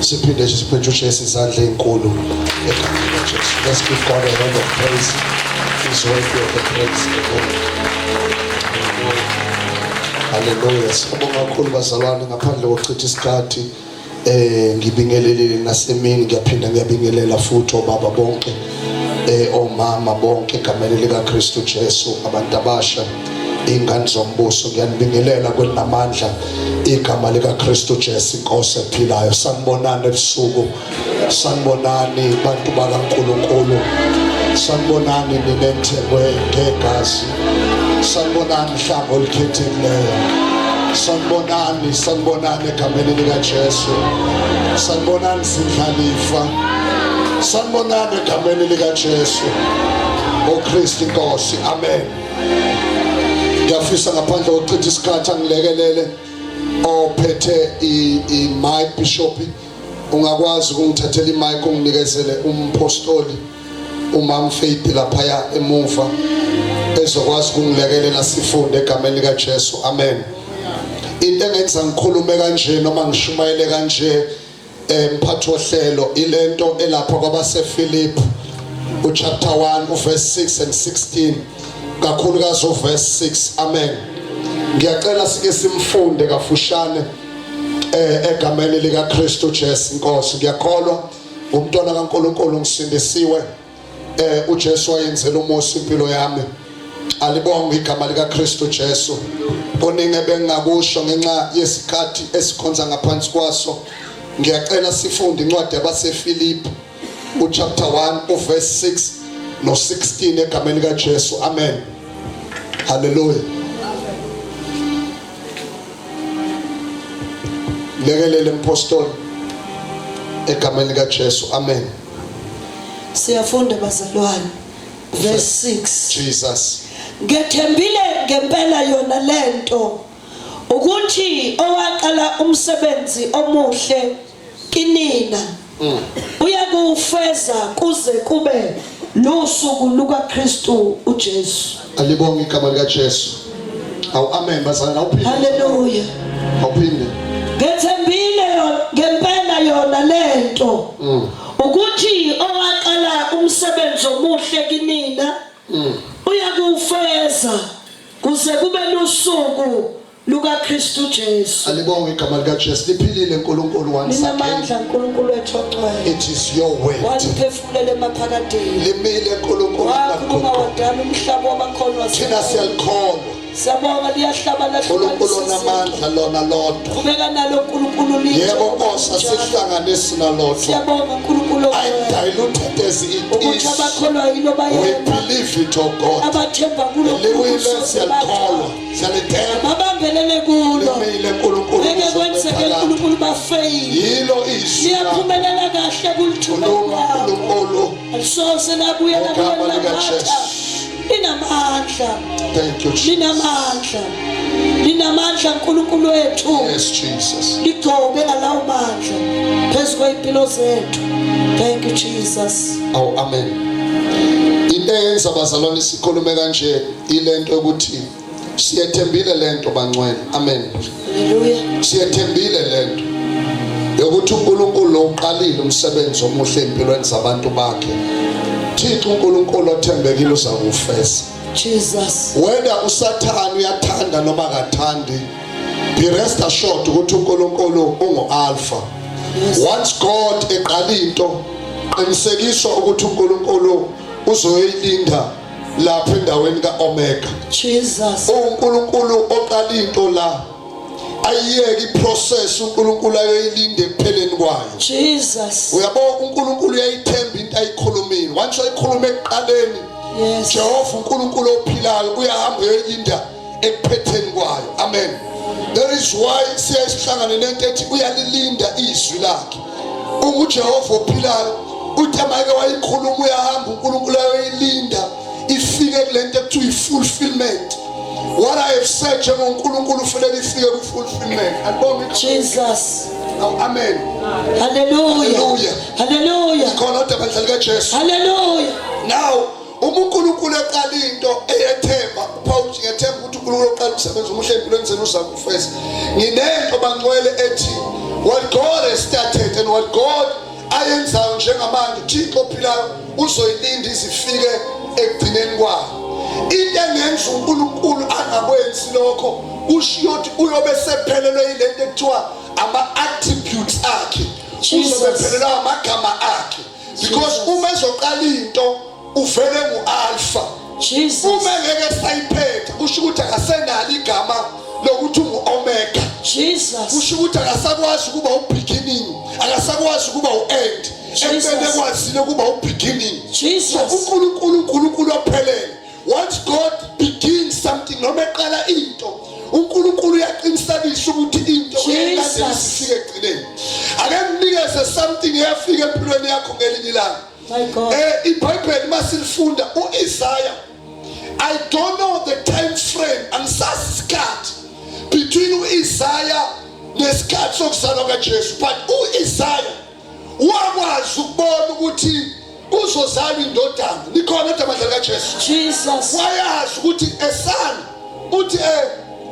Siphinde nje siphinde uJesu izandla ezinkulu egameni likaJesu. Let's give God a hand of praise. He's worthy of the praise. Amen. Hallelujah. Sibonga kakhulu bazalwane ngaphandle kokuchitha isikhathi. Ngibingelelile nasemini, ngiyaphinda ngiyabingelela futhi obaba bonke, omama bonke egameni likaKristu Jesu, abantu abasha, ingane zombuso, ngiyanibingelela kwelinamandla igama likaKristu Jesu inkosi ephilayo. Sanibonani ebusuku, sanibonani bantu bakaNkulunkulu, sanibonani nina enithengwe ngegazi, sanibonani hlango olukhethekileyo, sanibonani, sanibonani egameni likaJesu, sanibonani sindlalifa, sanibonani egameni likaJesu oKristu inkosi. Amen. Ngiyafisa ngaphandle kokuchitha isikhathi angilekelele ophethe i-mic, bishop, ungakwazi ukungithathela i-mic unginikezele umpostoli umam Faith laphaya emuva ezokwazi ukungilekelela sifunde egameni likaJesu. Amen. Into engenza ngikhulume kanje noma ngishumayele kanje, mphathi wohlelo, ilento elapha kwabaseFilipi uchapter 1 uverse 6 and 16, kakhulukazi uverse 6. Amen. Ngiyacela sike simfunde kafushane egameni likaKristu Jesu inkosi. Ngiyakholwa umntwana kaNkulunkulu, ngisindisiwe. uJesu wayenzela umusa impilo yami. Alibonge igama likaKristu Jesu. Kuningi ebengingakusho ngenxa yesikhathi esikhonza ngaphansi kwaso. Ngiyacela sifunde incwadi yabaseFilipi uchapter 1 uverse 6 no 16 egameni likaJesu. Amen. Hallelujah. Lekelele mpostoli egameni likaJesu. Amen. Siyafunda bazalwane, verse 6. Jesus. Ngethembile ngempela yona lento ukuthi owaqala umsebenzi omuhle kinina uyakuwufeza kuze kube lusuku lukaKristu uJesu. Alibonge igama likaJesu. Awu amen bazalwane, awuphinde. Haleluya. Awuphinde. Ngethembile ngempela yona lento ukuthi owaqala umsebenzi omuhle kinina uyakuwufeza kuze kube lusuku lukaKristu Jesu. Alibonge igama likaJesu. Liphilile uNkulunkulu once again. Linamandla uNkulunkulu wethu ongcwele. It is your word. Waliphefumulela emaphakadeni. Limile uNkulunkulu. Wakhuluma wadala umhlaba wabakhona. Thina siyalikholwa. Siyabonga, liyahlaba uNkulunkulu onamandla lona lodwa. Qhubeka nalo uNkulunkulu litho. Yebo Nkosi, asihlanganisi nalotho. Siyabonga uNkulunkulu. I diluted as it ukuthi is. abakholwa yilo We bayena. believe it, oh God. Abathemba kulo Liwile siyalikholwa. Siyalithemba. Babambelele kulo. Limile uNkulunkulu. Ngeke kwenzeke uNkulunkulu bafeyile. Yilo izwi. Liyaphumelela kahle kulithumela Khuluma kwakho. uNkulunkulu. Alisoze labuyela Ngegama kuwena likaJesu. Linamandla. Thank you, Jesus. Linamandla. Linamandla uNkulunkulu wethu. Yes, Jesus. Ligcobe ngalawo mandla phezu kwempilo zethu. Thank you Jesus. Awu amen. Into eyenza bazalwane sikhulume kanje ilento yokuthi siyethembile lento bangcwele. Amen. Hallelujah. Siyethembile lento yokuthi uNkulunkulu uqalile umsebenzi omuhle empilweni zabantu bakhe. Thixo uNkulunkulu othembekile uzakufeza. Jesus. Whether uSathane uyathanda noma akathandi, be rest assured ukuthi uNkulunkulu ungu-Alpha. Yes. Once God eqala into, qinisekiswa ukuthi uNkulunkulu uzoyilinda lapha endaweni kaOmega. Jesus. uNkulunkulu oqala into la ayiyeke iprocess uNkulunkulu ayoyilinde ekupheleni kwayo. Jesus. Uyabo uNkulunkulu uyayithemba into ayikhulumile. Once ayikhuluma ekuqaleni, Yes. Jehova uNkulunkulu ophilayo uyahamba uyoyilinda ekuphetheni kwayo. Amen. That is why siya sihlangane nento ethi uyalilinda izwi lakhe. UnguJehova ophilayo, uthi mayeke wayikhuluma uyahamba uNkulunkulu ayoyilinda ifike kulento ekuthiwa i-fulfillment. What I have said njengoNkulunkulu ufanele ifike ku-fulfillment. Alibonge Jesus. Awu amen. Hallelujah. Hallelujah. Hallelujah. Khona kodwa bandla likaJesu. Hallelujah. Now uma uNkulunkulu eqala into eyethemba, uPaul uthi ngiyethemba ukuthi uNkulunkulu oqala umsebenzi omuhle empilweni zenu uza kufeza. Nginento bangcwele ethi what God has started and what God ayenzayo njengamanje uThixo ophilayo uzoyilinda izifike ekugcineni kwayo. Into engenza uNkulunkulu angakwenzi lokho kusho ukuthi uyobe sephelelwe yilento ekuthiwa ama-attributes akhe, uzobe phelelwe amagama akhe, because uma ezoqala into uvele ngu-alpha. Jesus. Uma ngeke sayiphetha kusho ukuthi akasenalo igama lokuthi ungu-omega. Jesus. Kusho ukuthi akasakwazi ukuba u-beginning, akasakwazi ukuba u-end, ekubeni ekwazile ukuba u-beginning. Jesus. So uNkulunkulu uNkulunkulu ophelele. Once God begins something, noma eqala into, uNkulunkulu uyaqinisekisa ukuthi into uyayilandela isifike ekugcineni. Ake nginikeze something eyafika empilweni yakho ngelinye ilanga. My God. IBhayibheli masilifunda uIsaiah, I don't know the time frame, angisazi isikhathi between uIsaiah nesikhathi sokuzalwa kaJesu, but uIsaiah wakwazi ukubona ukuthi kuzozalwa indodana. Nikhona kodwa bandla likaJesu? Jesus. Wayazi ukuthi esan uthi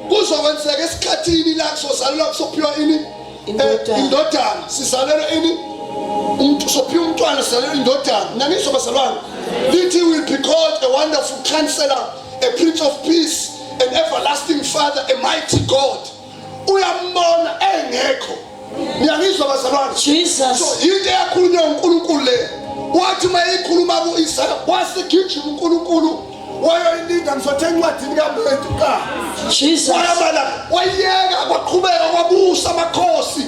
kuzokwenzeka esikhathini la kuzozalelwa kusophiwa ini? Indodana. Indodana sizalelwe ini? Umuntu sophiwa umntwana, sizalelwe indodana. Nangizwa bazalwane, lithi will be called a wonderful counselor, a prince of peace, an everlasting father, a mighty God. Uyambona engekho. Niyangizwa bazalwane? Jesus. So into eyakhulunywa uNkulunkulu le, wathi uma eyikhuluma ku-Isaya wasigijima uNkulunkulu wayoyilinda. Ngizothe encwadini kaMethu kuqala. Jesus. Wayabala, wayeka, kwaqhubeka kwabusa amakhosi,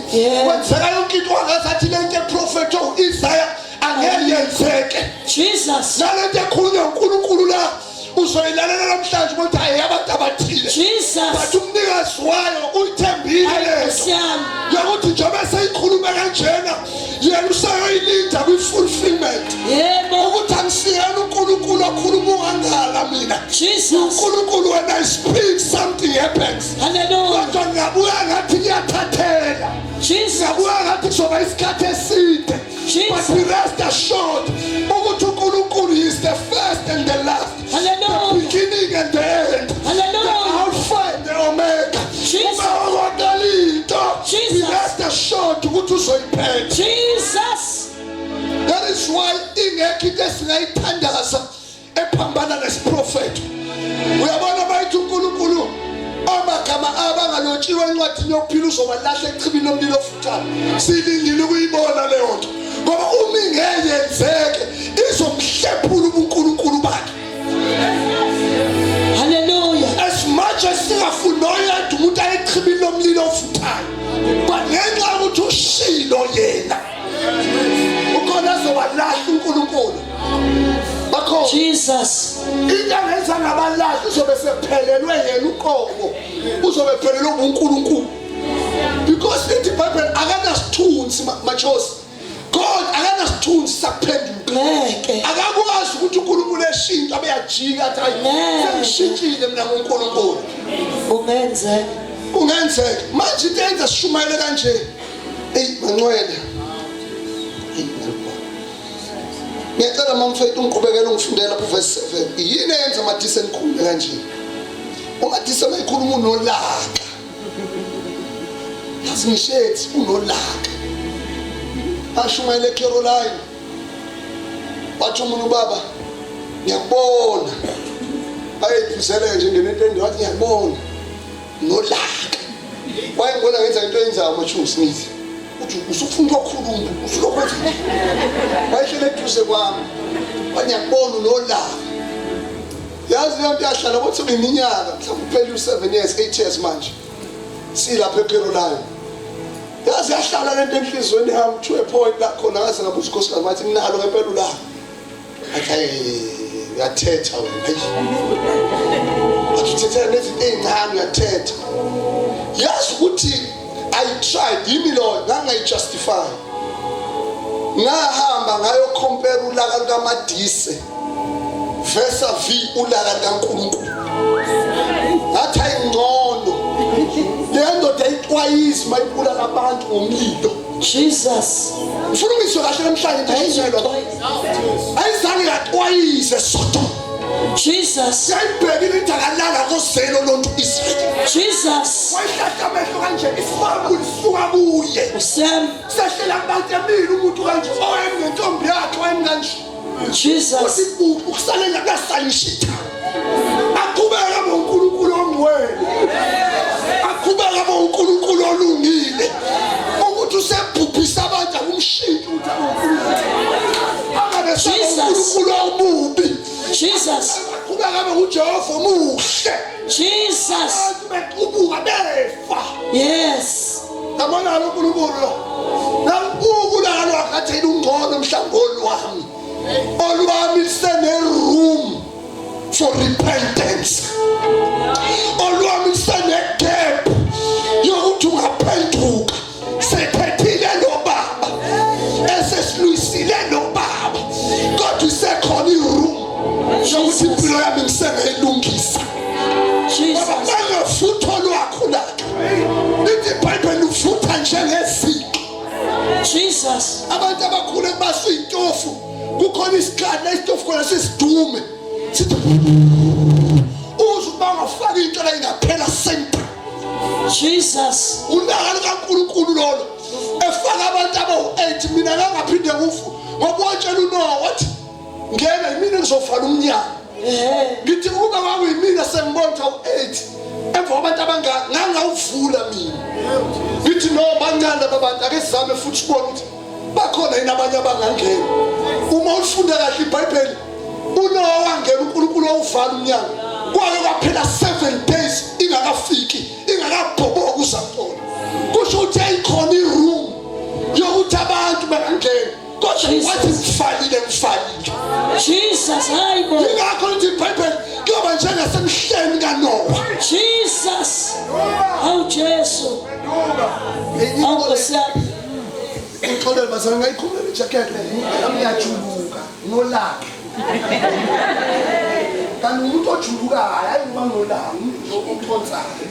kwenzeka yonke into, wangazathi le nto eprofethe u-Isaya angeke yenzeke. Jesus. Nale nto ekhulunywa uNkulunkulu la uzoyilalela namhlanje ukuthi hayi abantu abathile, Jesus. but umnikazi wayo uyithembile lento Nkosi yami. yokuthi njengoba seyikhulume kanjena yena useyoyilinda kwi-fulfillment. Yebo. Ukuthi angisiyena uNkulunkulu okhuluma ungangala mina. Jesus. uNkulunkulu, when I speak, something happens. Hallelujah. Kodwa ngingabuya ngathi kuyathathela, Jesus. ngingabuya ngathi kuzoba isikhathi eside, Jesus. but be rest assured ukuthi uNkulunkulu is the first and the last, the Hallelujah. beginning and the end, Hallelujah. the alpha and the omega. Jesus. Uma waqala into, Jesus. be rest assured ukuthi uzoyiphetha. Jesus. That is why ingekho into esingayithandaza ephambana nesiprofetho. Uyabona bayithi uNkulunkulu amagama abangalotshiwe encwadini yokuphila uzobalahla echibini lomlilo ofuthayo. Silindile ukuyibona leyo nto, ngoba uma ingeke yenzeke izomhlephula ubuNkulunkulu bakhe. Hallelujah. As much as singafuni noyedwa umuntu ayechibini lomlilo ofuthayo, but ngenxa yokuthi ushilo yena ukhona azobalahla uNkulunkulu bakho. Jesus. Into angenza ngabalahla, uzobe sephelelwe yena uqobo, uzobe phelelwe uNkulunkulu, because lithi iBhayibheli akanasithunzi machosi. God akanasithunzi sakuphenduka. Ngeke. Akakwazi ukuthi uNkulunkulu eshintsha abe yajika athi hayi, Ngeke. sengishintshile mina nguNkulunkulu. Kungenzeka. Kungenzeka manje into eyenza sishumayele kanje, eyi mancwele, eyi ngiyacela mamfethu ungiqhubekele ungifundela lapho verse 7. Yini eyenza amadise nikhulume kanje? Umadise mayikhuluma unolaka, yazi ngishethi unolaka. Ashumayele eCaroline, wathi umuntu, ubaba ngiyakubona, ayephuzele nje ngenento ende, wathi ngiyakubona nolaka. Wayengibona ngenza into eyenzayo machusi, ngithi uthi usufuna ukukhuluma usulokwenza. Wayehlele eduze kwami, wathi ngiyakubona unolaka. Yazi leyo nto yahlala kwathi iminyaka mhlawumbe kuphela u-7 years, 8 years manje silapha eCaroline. Yazi yahlala lento enhliziyweni yami to a point la khona ngaze ngabuza unkosikazi, wathi nginalo ngempela ulaka. Athi hayi, uyathetha wena, hayi, athi uthethela nezinto ey'ncane, uyathetha. Yazi ukuthi I tried, yimi loyo ngangayijustify, ngahamba ngayokhompera ulaka lukaMadise versus ulaka lukaNkulunkulu. Ngathi ayingcono le ndoda ayixwayisi mayibulala abantu ngomlilo. Jesus. Ngifuna ungizwe kahle namhlanje into eshunyelwa. Ayizange yaxwayise Sodom. Jesus. Siyayibhekile ithi akalala kozelo lonto Israyeli. Jesus. Wayihlahla amehlo kanje isibambu lisuka kuye. Usem. Sehlela kubantu emile umuntu kanje owayenentombi yakhe wayemkanje. Jesus. Ukusalela kuyasalishitha. Aqhubeka ngoNkulunkulu ongcwele. Aqhubeka ngoNkulunkulu olungile. Ukuthi usebhubhisa abantu akumshintshe ukuthi uNkulunkulu. Angabe uNkulunkulu omubi. Jesus. Aqhubeka ngoJehova omuhle. Jesus. Abantu bequbuka befa. Yes. Yabona lo uNkulunkulu lo. Nankulu lwakhathela ungcono mhlawumbe olwami. Olwami lisene room for repentance. Olwami lisene gap yokuthi ungaphenduka. Sephethile lo baba. Esesilwisile lo baba. Kodwa isekhona iroom yokuthi impilo yami ngisengayilungisa. Jesus. Ngoba bangafutho lwakho lakhe. Lithi iBhayibheli ufutha njengeziko. Jesus. Abantu abakhulu kubaswa iy'tofu kukhona isikhathi la isitofu khona sesidume sithi uze ukuba ungafaka into la ingaphela same Jesus. Ulaka lukaNkulunkulu lolo efaka abantu abawu-8 mina ngangaphinde kufu ngoba watshela uNowa wathi ngeke yimina engizovala umnyango ngithi ukuba kwakuyimina sengibona ukuthi awu-8 emva kwabantu abangaka ngangawuvula mina ngithi no bancane laba bantu ake sizame futhi sibone ukuthi bakhona yini abanye abangangena uma ulifunda kahle ibhayibheli unowa wangena unkulunkulu wawuvala umnyango kwake kwaphela 7 days ingakafiki ingakabhoboki uzamcolo kusho ukuthi yayikhona iroom yokuthi abantu bangangena kodwa wathi ngifalile ngifalile Jesus hayi bo yingakho lithi iBhayibheli kuyoba njengasemhleni kaNowa Jesus hawu Jesu hawu Nkosi yami ngixolele bazalwane ngayikhumula ijacket le yami iyajuluka nolaka kanti umuntu ojulukayo hayi ngoba nolaka umuntu oconsayo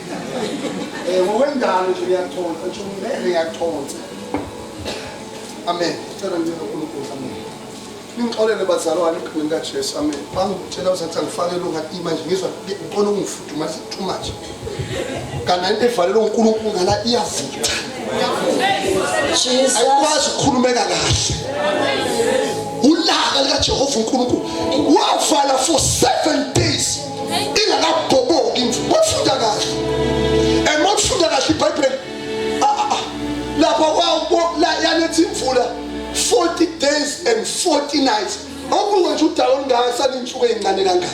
um ngokwendalo nje ngiyaconsa nje ngeke ngiyaconsa Amen. Cela ngicela uNkulunkulu. Amen. Ningixolele bazalwane egameni kaJesu. Amen. Bangitshela uzathi angifake lo ngathi manje ngizwa ngibona ungifudumaza too much. Kanti into evalelwe uNkulunkulu ngala iyavutha. Jesus. Ayikwazi ukukhulumeka kahle. Ulaka likaJehova uNkulunkulu wavala for 7 days ingakabhoboki imvula. Wafunda kahle. And mawufunda kahle iBhayibheli Ah, ah, ah. lapha yaletha imvula 40 days and 40 nights awubuke nje udaba olungaka salinsuku ezincane kangaka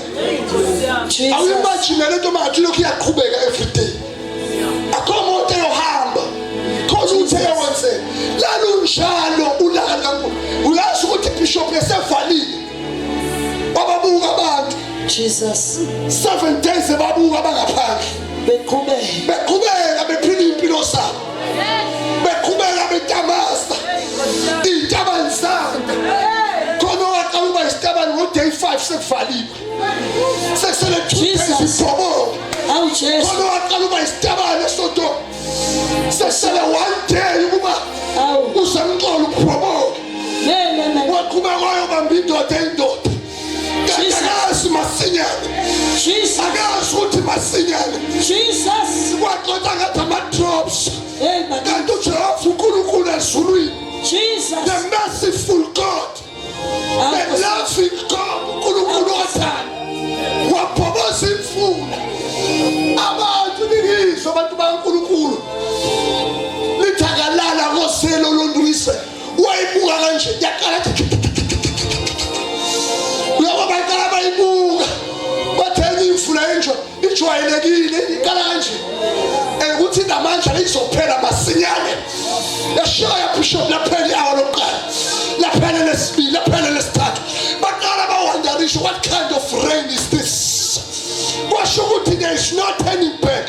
awuyimagine lento mangathi lokhu iyaqhubeka every day akho moto eyohamba khona ukuthi eyowenzeka lalunjalo ulaka likankulu uyazi ukuthi ibishop esevalile bababuka abantu Jesus 7 days babuka abangaphandle beqhubeka beqhubeka bephila impilo zabo beqhubeka betamasa iy'tabani zanda khona owaqala uba isitabani ngo-day 5 sekuvaliwe sekusele 2 days ibhoboke khona owaqala uba isitabani esontweni sesele one day ukuba usemxolo ubhoboke waqhubeka wayobamba indoda indoda kanti akazi masinyane akazi ukuthi masinyane kwaxoxa ngathi ama-drops kanti ujehova unkulunkulu ezulwini the merciful god the loving god unkulunkulu othanda wabhoboza imfula abantu ningizwe abantu bakankulunkulu lithakalala koselo lontu wayibuka kanje yaqala uyabo baqala bayibuka bathenga imfula enjwa ijwayelekile iqala kanje um ukuthi namandla izophela masinyane yashaya bishop laphela i-awa lokuqala laphela lesibili laphela lesithathu baqala bawandarisha what kind of rain is this kwasho ukuthi there is no turning back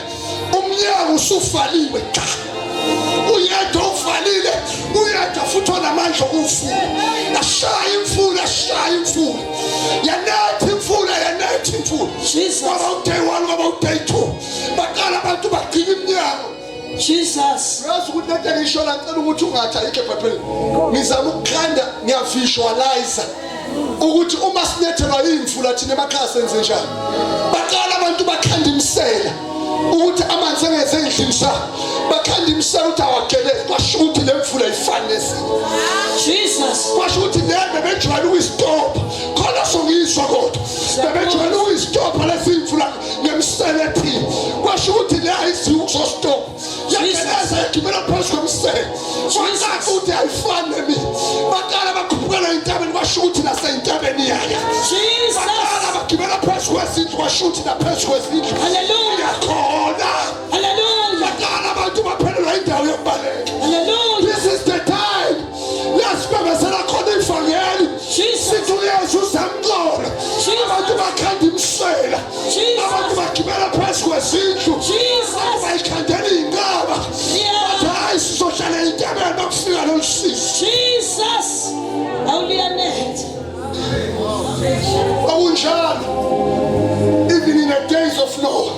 umnyango usuvaliwe cha uyedwa uvalile uyedwa futhi onamandla okuvula yashaya imfula yashaya imfula yanetha imfula yanetha imfula kwaba uday one kwaba uday two baqala abantu bagcina iminyango Jesus uyazi ukuthi lento engisho la ngicela ukuthi ungathi ayikho ebhayibhelini ngizama ukukhanda ngiyavisualize Ukuthi uma sinethelwa imvula thina emakhaya senze njani? Baqala abantu bakhanda imisela ukuthi amanzi engeze endlini sabo. Bakhanda imisela ukuthi awagelezi kwasho ukuthi le mvula ifani nezinye. Jesus. Kwasho ukuthi le bebejwayele ukuyistopha. Khona songizwa kodwa. Bebejwayele ukuyistopha lezi mvula ngemisela ethile. Kwasho ukuthi le ayiziwa ukuzostopha. Yageleza yagibela phezu komsele. Kwacaca ukuthi ayifani neminye. Baqala bakhuphukela entabeni kwasho ukuthi nasentabeni yaya. Jesus. Baqala bagibela phezu kwezindlu kwasho ukuthi naphezu kwezindlu. Hallelujah. Yakhona. Hallelujah. Baqala abantu baphelelwa indawo yokubaleka. Hallelujah. This is the time. Lasibebezela khona ivangeli. Jesus. Sithi uYesu usamxola. Jesus. Abantu bakhanda imisela. Jesus. Abantu bagibela phezu kwezindlu. Jesus. Abantu bayikhandela iy'nqaba. Yeah. Bathi hayi sizohlala entabeni bakufika lolu sizi. Jesus. Awuliyanetha. Kwakunjalo. Even in the days of Noah.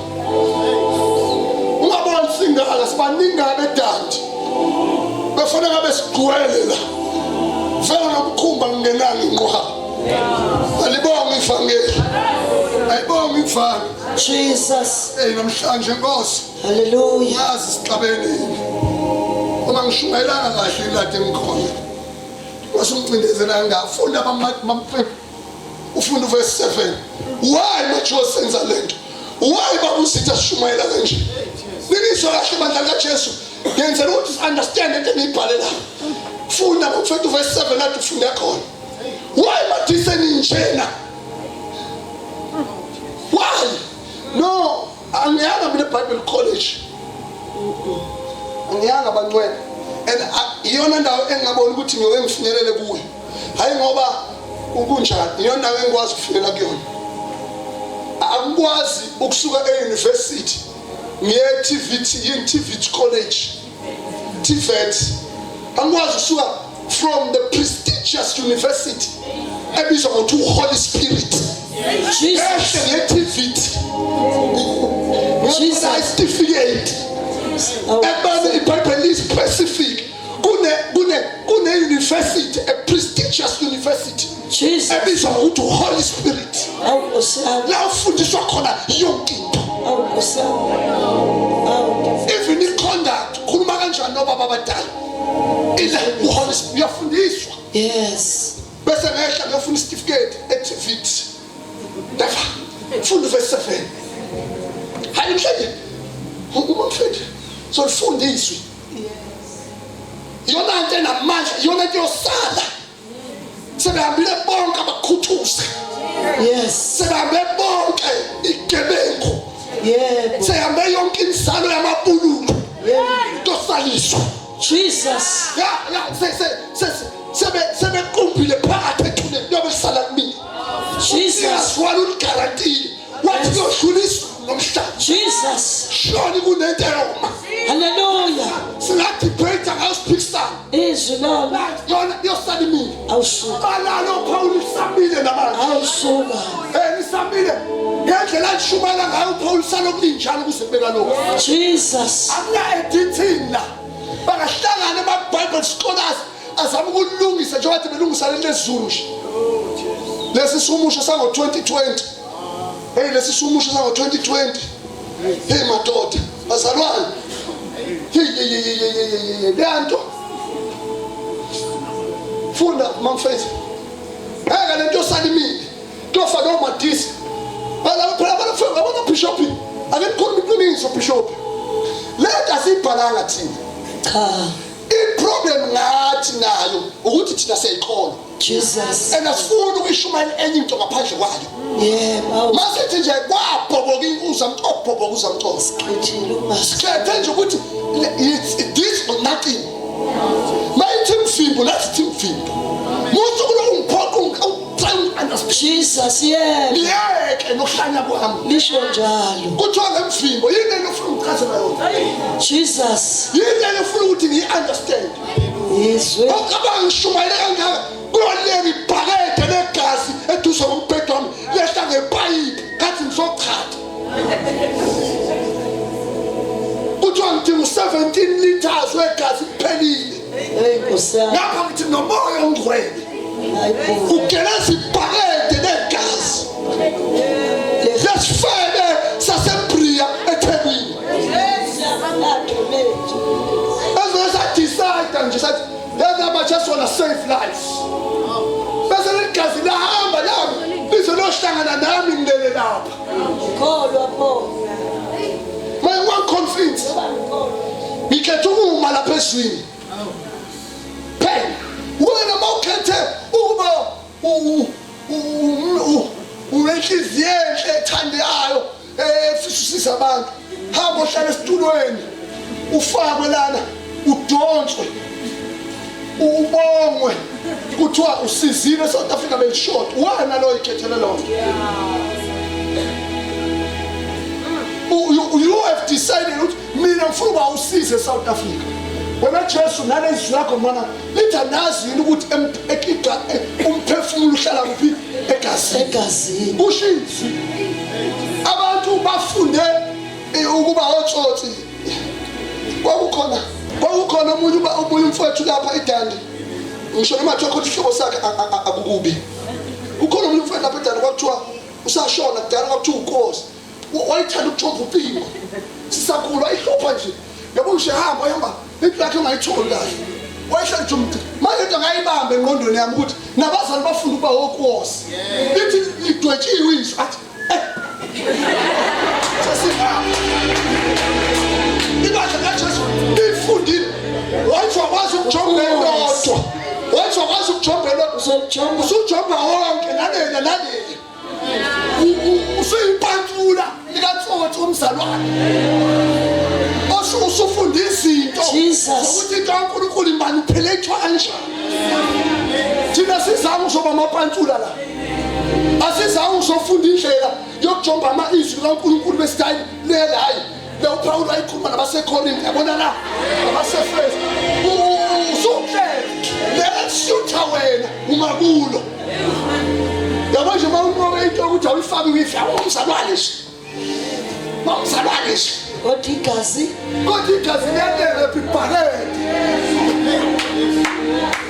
Ungaboni singaka sibaningi abedandi. Befana ngabe sigcwele la. Vele nomkhumba ngingenanga inqwaba. Alibonge ivangeli. Ayibonge ivangeli. Jesus. Hey namhlanje Nkosi. Hallelujah. Ngazi sixabene yini. Uma ngishumayelanga kahle ilade ngikhona. Wasumcindezela ngafunda bamfunda ufunda uverse 7. Why majuwa senza lento? Why baba usitha sishumayela kanje? Ningizwa kahle bandla kaJesu. Ngenzela ukuthi understand into engiyibhale la. Funda ngokufunda uverse 7 lathi ufunde khona. Why madise ninjena? Why? No, angiyanga mina eBible College. Angiyanga bangcwele. And iyona ndawo engingabona ukuthi ngiyoke ngifinyelele kuyo. Hayi ngoba kunjani, iyona ndawo engikwazi ukufinyelela kuyona. Angikwazi ukusuka e-university ngiye TVT, yini TVT college. TVET. Angikwazi ukusuka from the prestigious university ebizwa ngokuthi uHoly Spirit. Jesus. Ehle ngiye TVET. Jesus. Ngiyothola isitifiketi. Ebani iBhayibheli is specific. Kune kune kune university, a prestigious university Jesus. ebizwa ngokuthi uHoly Spirit. Awu Nkosi yami. La ufundiswa khona yonke into. Awu Nkosi yami. Awu. Even i-conduct, khuluma kanjani nobaba abadala. Ila uHoly Spirit uyafundiswa. Yes. Bese ngehla ngiyofuna isitifiketi e-TVET. Never. Funda verse 7. Hayi mhlawumbe uma mfethu solifunda izwi. Iyona nto enamandla, iyona nto yosala. Sebehambile bonke abakhuthuza. Yes. Sebehambe bonke igebengu. Yebo. Sehambe yonke inzalo yamabululu. Yebo. Tosaliswa. Jesus. Ya ya se se se sebe sebequmbile phakathi ethuneni njengoba lisala kumina. Jesus. Uyazwala uligarantile. Wathi kuyodlula izulu nomhlaba. Jesus. Shoni kunento eyoma. Hallelujah. Singadebate ngayo siphikisana. Izwi lalo. Yona iyosala imile. Awusuka. Balalo uPaul lisamile namanje. Awusuka. Eh lisamile. Ngendlela alishumayela ngayo uPaul salokulinjalo kuze kube kalokho. Jesus. Akuna editing la. Bangahlangana ama Bible scholars azama ukulungisa njengoba kade belungisa leli lezulu nje. Lesi sihumusho sango 2020. Hey lesi sihumusho sango 2020. Hey madoda, bazalwane. Hey hey hey hey hey hey leyanto. Funda mamfaith. Ngeke lento yosalimile. Kuyofa no madisi. Bala phela bafika ngabona bishop. Ake nikhulume iqiniso bishop. Lento asiyibhalanga thina. Cha. I-problem ngathi nayo ukuthi thina siyayikholwa. Jesus. And asifuni ukuyishumayela enye into ngaphandle kwayo. Yebo. Masithi nje kwabhoboka uzamcobo bhoboka uzamcobo. Sikhethile ungazi. Sikhethe nje ukuthi it's this or nothing. Mayithi mfimbo nathi thi mfimbo. Musu kulo ungiphoqa try to understand. Jesus yebo. Ngiyeke nokuhlanya kwami. Lisho njalo. Kuthiwa ngemfimbo yini lento ofuna ungichazela yona? Jesus. Yini lento ofuna ukuthi ngiyi-understand? Yizwe. Ocabanga ngishumayele kangaka kuyoleka ibhakede legazi eduze kombhede wami lehla ngepayipi ngathi ngizochatha. Kuthiwa ngidinga u-17 liters wegazi kuphelile. Hey Nkosi yami. Ngapha ngithi nomoya ongcwele. Ugeleza ibhakede negazi lesifebe saseBria eThekwini. Ezoze sadecide nje sathi lezi aba just wanna save lives. Bese ligazi lahamba lami lize lohlangana nami ngilele lapha. Kholwa pho. My one conference. Ngikhetha ukuma lapha ezwini. Phela wena mawukhethe ukuba unenhliziyo enhle ethandekayo efisa usiza abantu hamba ohlala esitulweni ufakwe lana udonswe ubongwe kuthiwa usizile eSouth Africa belishort wena lo ikhethele lonto you have decided ukuthi mina ngifuna uba usize eSouth Africa wena Jesu nalezwi lakho mwana lithi anazi yini ukuthi umphefumulo uhlala kuphi egazini egazini kusho izwi abantu bafunde eh, ukuba otsotsi kwakukhona kwakukhona omunye uba omunye umfowethu lapha idandi ngisho noma kuthiwa khona isihlobo sakhe akukubi kukhona omunye umfowethu lapha edandi kwakuthiwa usashona kudala kwakuthiwa unkosi wayethanda ukuthomba ucingo sisakhula wayihlupha nje yabo ngisho ehamba wayehamba into yakhe ungayitholi kahle wayehlala nje umuntu manje into ngayibamba engqondweni yami ukuthi nabazali bafunda ukuba wokuwosi lithi lidwetshiwe izwi athi eh sesingapha ibandla kaJesu lifundile wathi wakwazi ukujonga elodwa wathi wakwazi ukujonga elodwa usujomba wonke nalena nalena usuyipantsula likatsotsi umzalwane usufunda izinto zokuthi into kaNkulunkulu imanipulethwa kanjani thina sizange uzoba amapantsula la asizange uzofunda indlela yokujomba ama-izwi likaNkulunkulu besitayile lelayi Lo Pawulu wayikhuluma nabaseKorinte, yabona la, nabasefeso. Usuhlele leyasutha wena ungakulo. Yabo nje uma unqobe into yokuthi awuyifaki wifi, yabo umzalwane nje. Umzalwane nje. Kodwa igazi, kodwa igazi liyaleka ibhakede.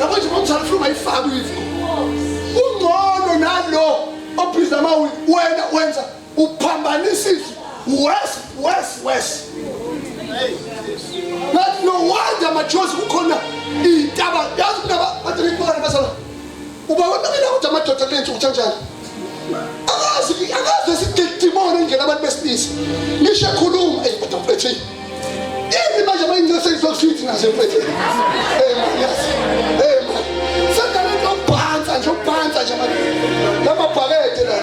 Yabo nje uma umzalwane ufuna ungayifaki wifi. Ungcono nalo obhiza mawi wena wenza uphambanisa izwi worse worse worse ngathi no wonder majozi kukhona iy'ntaba yazi kunaba bathi ngikubona basala uba wonakela ukuthi amadoda kule nsuku kanjani akazi akazi esididimona indlela abantu besilisa ngisho ekhuluma eyi kodwa mfethu yini manje abayingcina seyizokusithi nazo mfethu hey man yes hey man sengane into ukubhansa nje ukubhansa nje manje lamabhakede la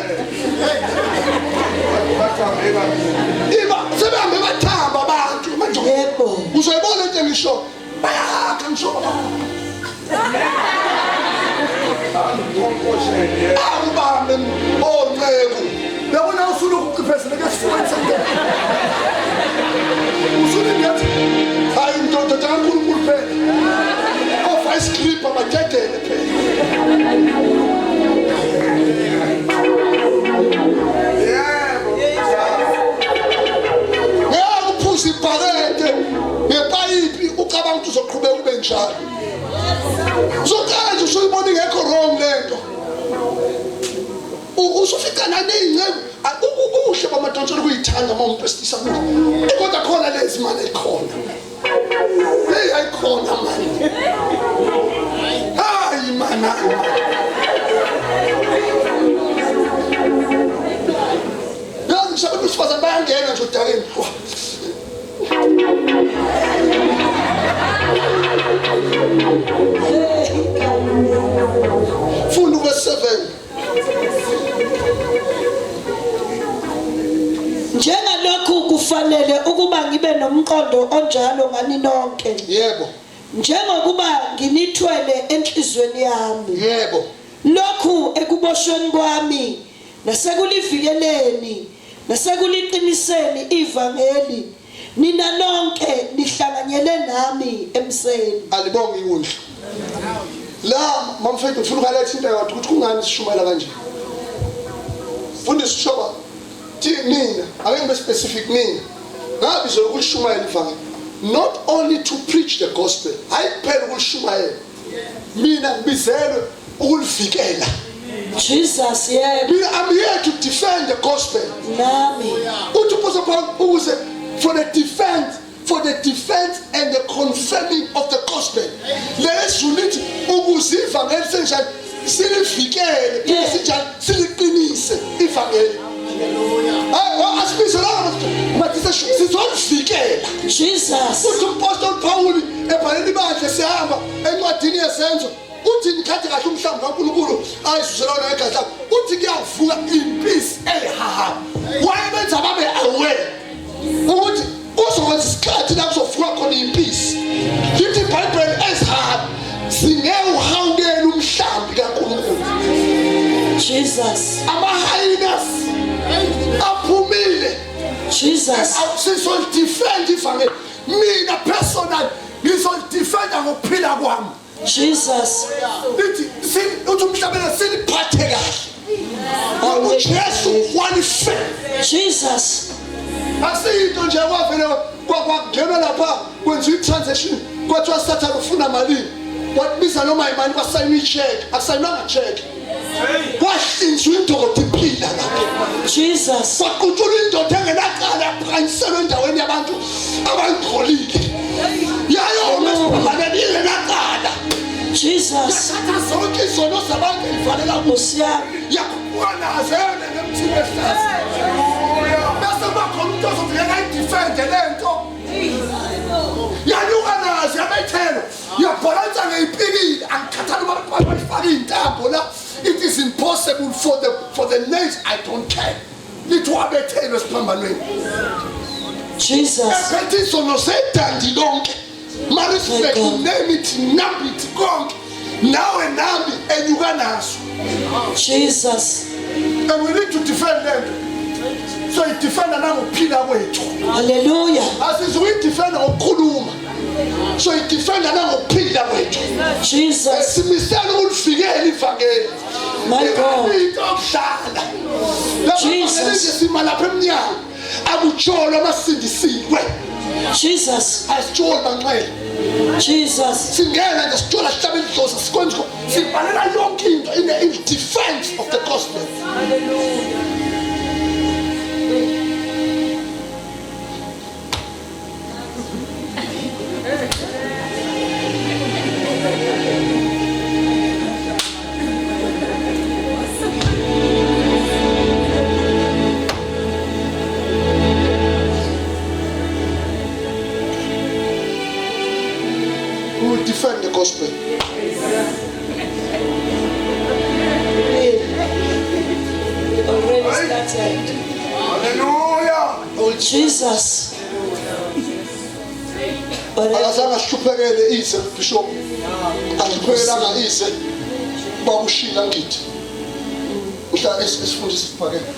iba sebehambe bathamba abantu manje yebo uzoyibona into engisho bayahakha ngisho Akubambe onceku. Yabona usulokhu uciphezeleke esifubeni sendoda. Usulingathi hayi ndoda kaNkulunkulu phela. Ofa iscript amadedele phela. Yebo. Ngeke uphuze ibhakede ngepayipi ucabanga ukuthi uzoqhubeka ube njalo. Uzoqala nje usuyibona ingekho wrong lento. Usufika naney'nceku ubuhle bamadonsela ukuyithanda uma umuntu wesilisa kuhle. Kodwa khona lezi mali ayikhona. Hey ayikhona mani. Hayi mani hayi. Yazi ngisho abantu besifazane bayangena nje odakeni. Funda uverse 7. Njengalokhu kufanele ukuba ngibe nomqondo onjalo ngani nonke. Yebo. Njengokuba nginithwele enhlizweni yami. Yebo. Lokhu ekuboshweni kwami nasekulivikeleni nasekuliqiniseni ivangeli nina nonke nihlanganyele nami emseni. Alibonge iwundlu. La mamfethu ngifuna ukaletha into eyodwa ukuthi kungani sishumayela kanje. Fundisa ushoba thi mina ake ngibe specific mina ngabizwa ukulishumayela ivangeli not only to preach the gospel hayi kuphela ukulishumayela mina ngibizelwe Ukulivikela. Jesus, yebo. Mina, I'm here to defend the gospel. Nami. Uthi uPaul ukuze for the defense for the defense and the confirming of the gospel. Lezwi lithi ukuze ivangeli senjani silivikele phinde sinjani siliqinise ivangeli. Hayi asibizelanga but sizolivikela. Jesus. Uthi uMpostoli Paul ebhalela ibandla sihamba encwadini yesenzo uthi nikhathe kahle umhlambi kaNkulunkulu ayizuzela wona ngegazi lakho uthi kuyavuka impisi eyihahayo wayebenza babe aware ukuthi kuzokwenza isikhathi la kuzovuka khona impisi lithi ibhayibheli ezihahayo zingewuhawukela umhlambi kaNkulunkulu. Jesus. Ama-hyenas aphumile. Jesus. Sizolidefend ivangeli. Mina personal ngizolidefenda ngokuphila kwami. Jesus. Lithi uthi umhlabela siliphathe kahle. Ngoba uJesu walifela. Jesus. Akusiyinto nje kwavele kwakungenwa lapha kwenziwa i-transaction kwathiwa sathane ufuna malini wakubiza noma imali kwasayinwa i-check akusayinwanga check kwahlinzwa indoda iphila lapho. Jesus. Kwaqutshulwa indoda engenacala yaphakanyiselwa endaweni yabantu abangcolile yayoma esiphambaneni ingenacala. Jesus. Yathatha zonke izono zabantu ivalela Nkosi yami. Yakhuphuka nazo yona ngemthini wehlaza bese kuba khona umuntu ozothi ngeke ayidefende le nto yanyuka nazo yabethela yabhalansa ngeyipikile angikhathali uma bafaka iy'ntambo la. It is impossible for the nails, I don't care. Lithi wabethelwe esiphambanweni. Jesus. Ephethe izono zedandi lonke. Maritzburg, name it, number it, konke. Nawe nami enyuka naso. Jesus. And we need to defend them. So idefenda nangokuphila kwethu. Hallelujah. Asizuyidefenda ngokukhuluma. So idefenda nangokuphila kwethu. Jesus. Simisela ukulivikela ivangeli. My God. Into yokudlala. Lapha Jesus. sima lapha emnyango. Akujolwa amasindisiwe. Jesus. Asijoli banxele. Jesus. Singena nje sithola sihlabe idlozi sikwenza sibhalela yonke into in the in defense of the gospel. Hallelujah. We will defend the gospel. We already started. Hallelujah. Jesus. Whatever. Akazange ahluphekele ize bishop. Ahluphekelanga ize. Bakushila ngithi. Uhlala esifundisa isiphakele.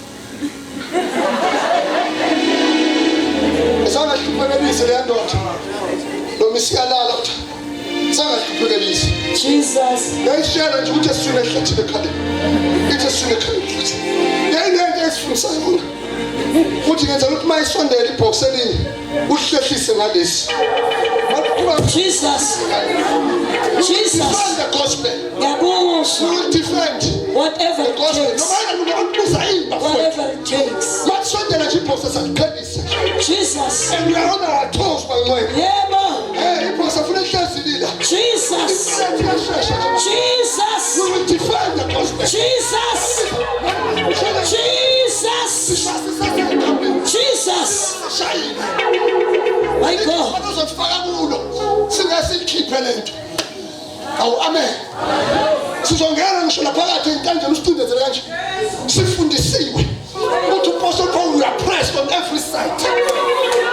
Azange ahluphekele ize leya ndoda. Noma isiyalala uthi zange ahluphekele ize. Jesus. Yayishela nje ukuthi esifike ehlathini ekhaleni. Ithi esifike ekhaleni futhi. Yayinento esifundisayo yona. Futhi ngenzela ukuthi uma isondela ibhox elinye uhlehlise ngalesi. Jesus. Jesus. Defend the gospel. Ngiyakuzwa. We will defend Whatever the it gospel. takes. Noma yena ubuza imba futhi. Whatever it takes. Masondela nje ibhox saliqhelisa. Jesus. And we are on our toes bangcwele. Yebo. Hey, ibhox afuna ihlezi lila. Jesus. Iqlethe iyashesha nje. Jesus. We will defend the gospel. Jesus. Jesus. Jesus. My God. Bazofaka kulo. Singasikhiphe lento. Awu amen. Sizongena ngisho laphakathi entanjeni usicindezele kanje. Sifundisiwe. Uthi uPostle Paul we are pressed on every side.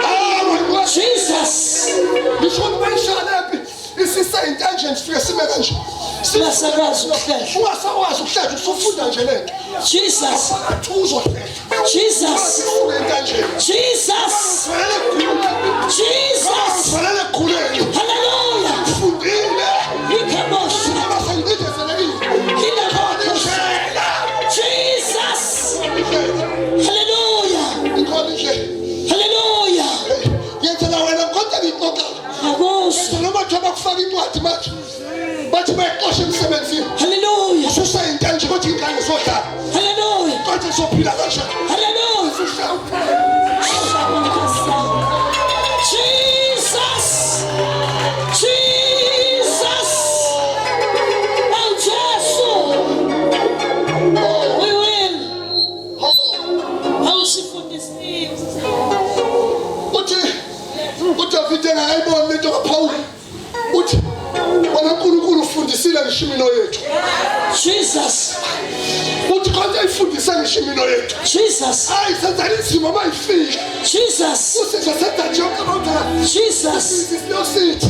Ah, Jesus. Ngisho ukuthi bayishalephi isise entanjeni sifike sime kanje. Ungasakwazi ukuhlehla. Ungasakwazi ukuhlehla usufunda nje lento. Jesus. Phakathi uzohlehla. Jesus. Usuke entanjeni. Jesus. Jesus. Fanele kukhuleke. Hallelujah. Ufundile. Ikabosha. Abasengidezelekile. Ilabosha. Jesus. Hallelujah. Ikhona indlela. Hallelujah. Yenzela wena kodwa ngixoxa. Ngiyakuzwa. Yenzela noma kuthiwa bakufaka incwadi manje. Bathi bayixosha emsebenzini. Hallelujah. Sizodlala. Hallelujah. Kodwa sophila kanjani? Hallelujah. Jesus. Jesus. Oh Jesu. We will. Awusifundisiwe. Uthi uDavide engakayiboni lento kaPawulu. Uthi wena uNkulunkulu ufundisile ngisho imino yethu. Jesus. Uthi konke ayifundise ngisho imino yethu. Jesus. Hayi senza inzima mayifika. Jesus. Usizwe senza nje ucabanga. Jesus. Sithi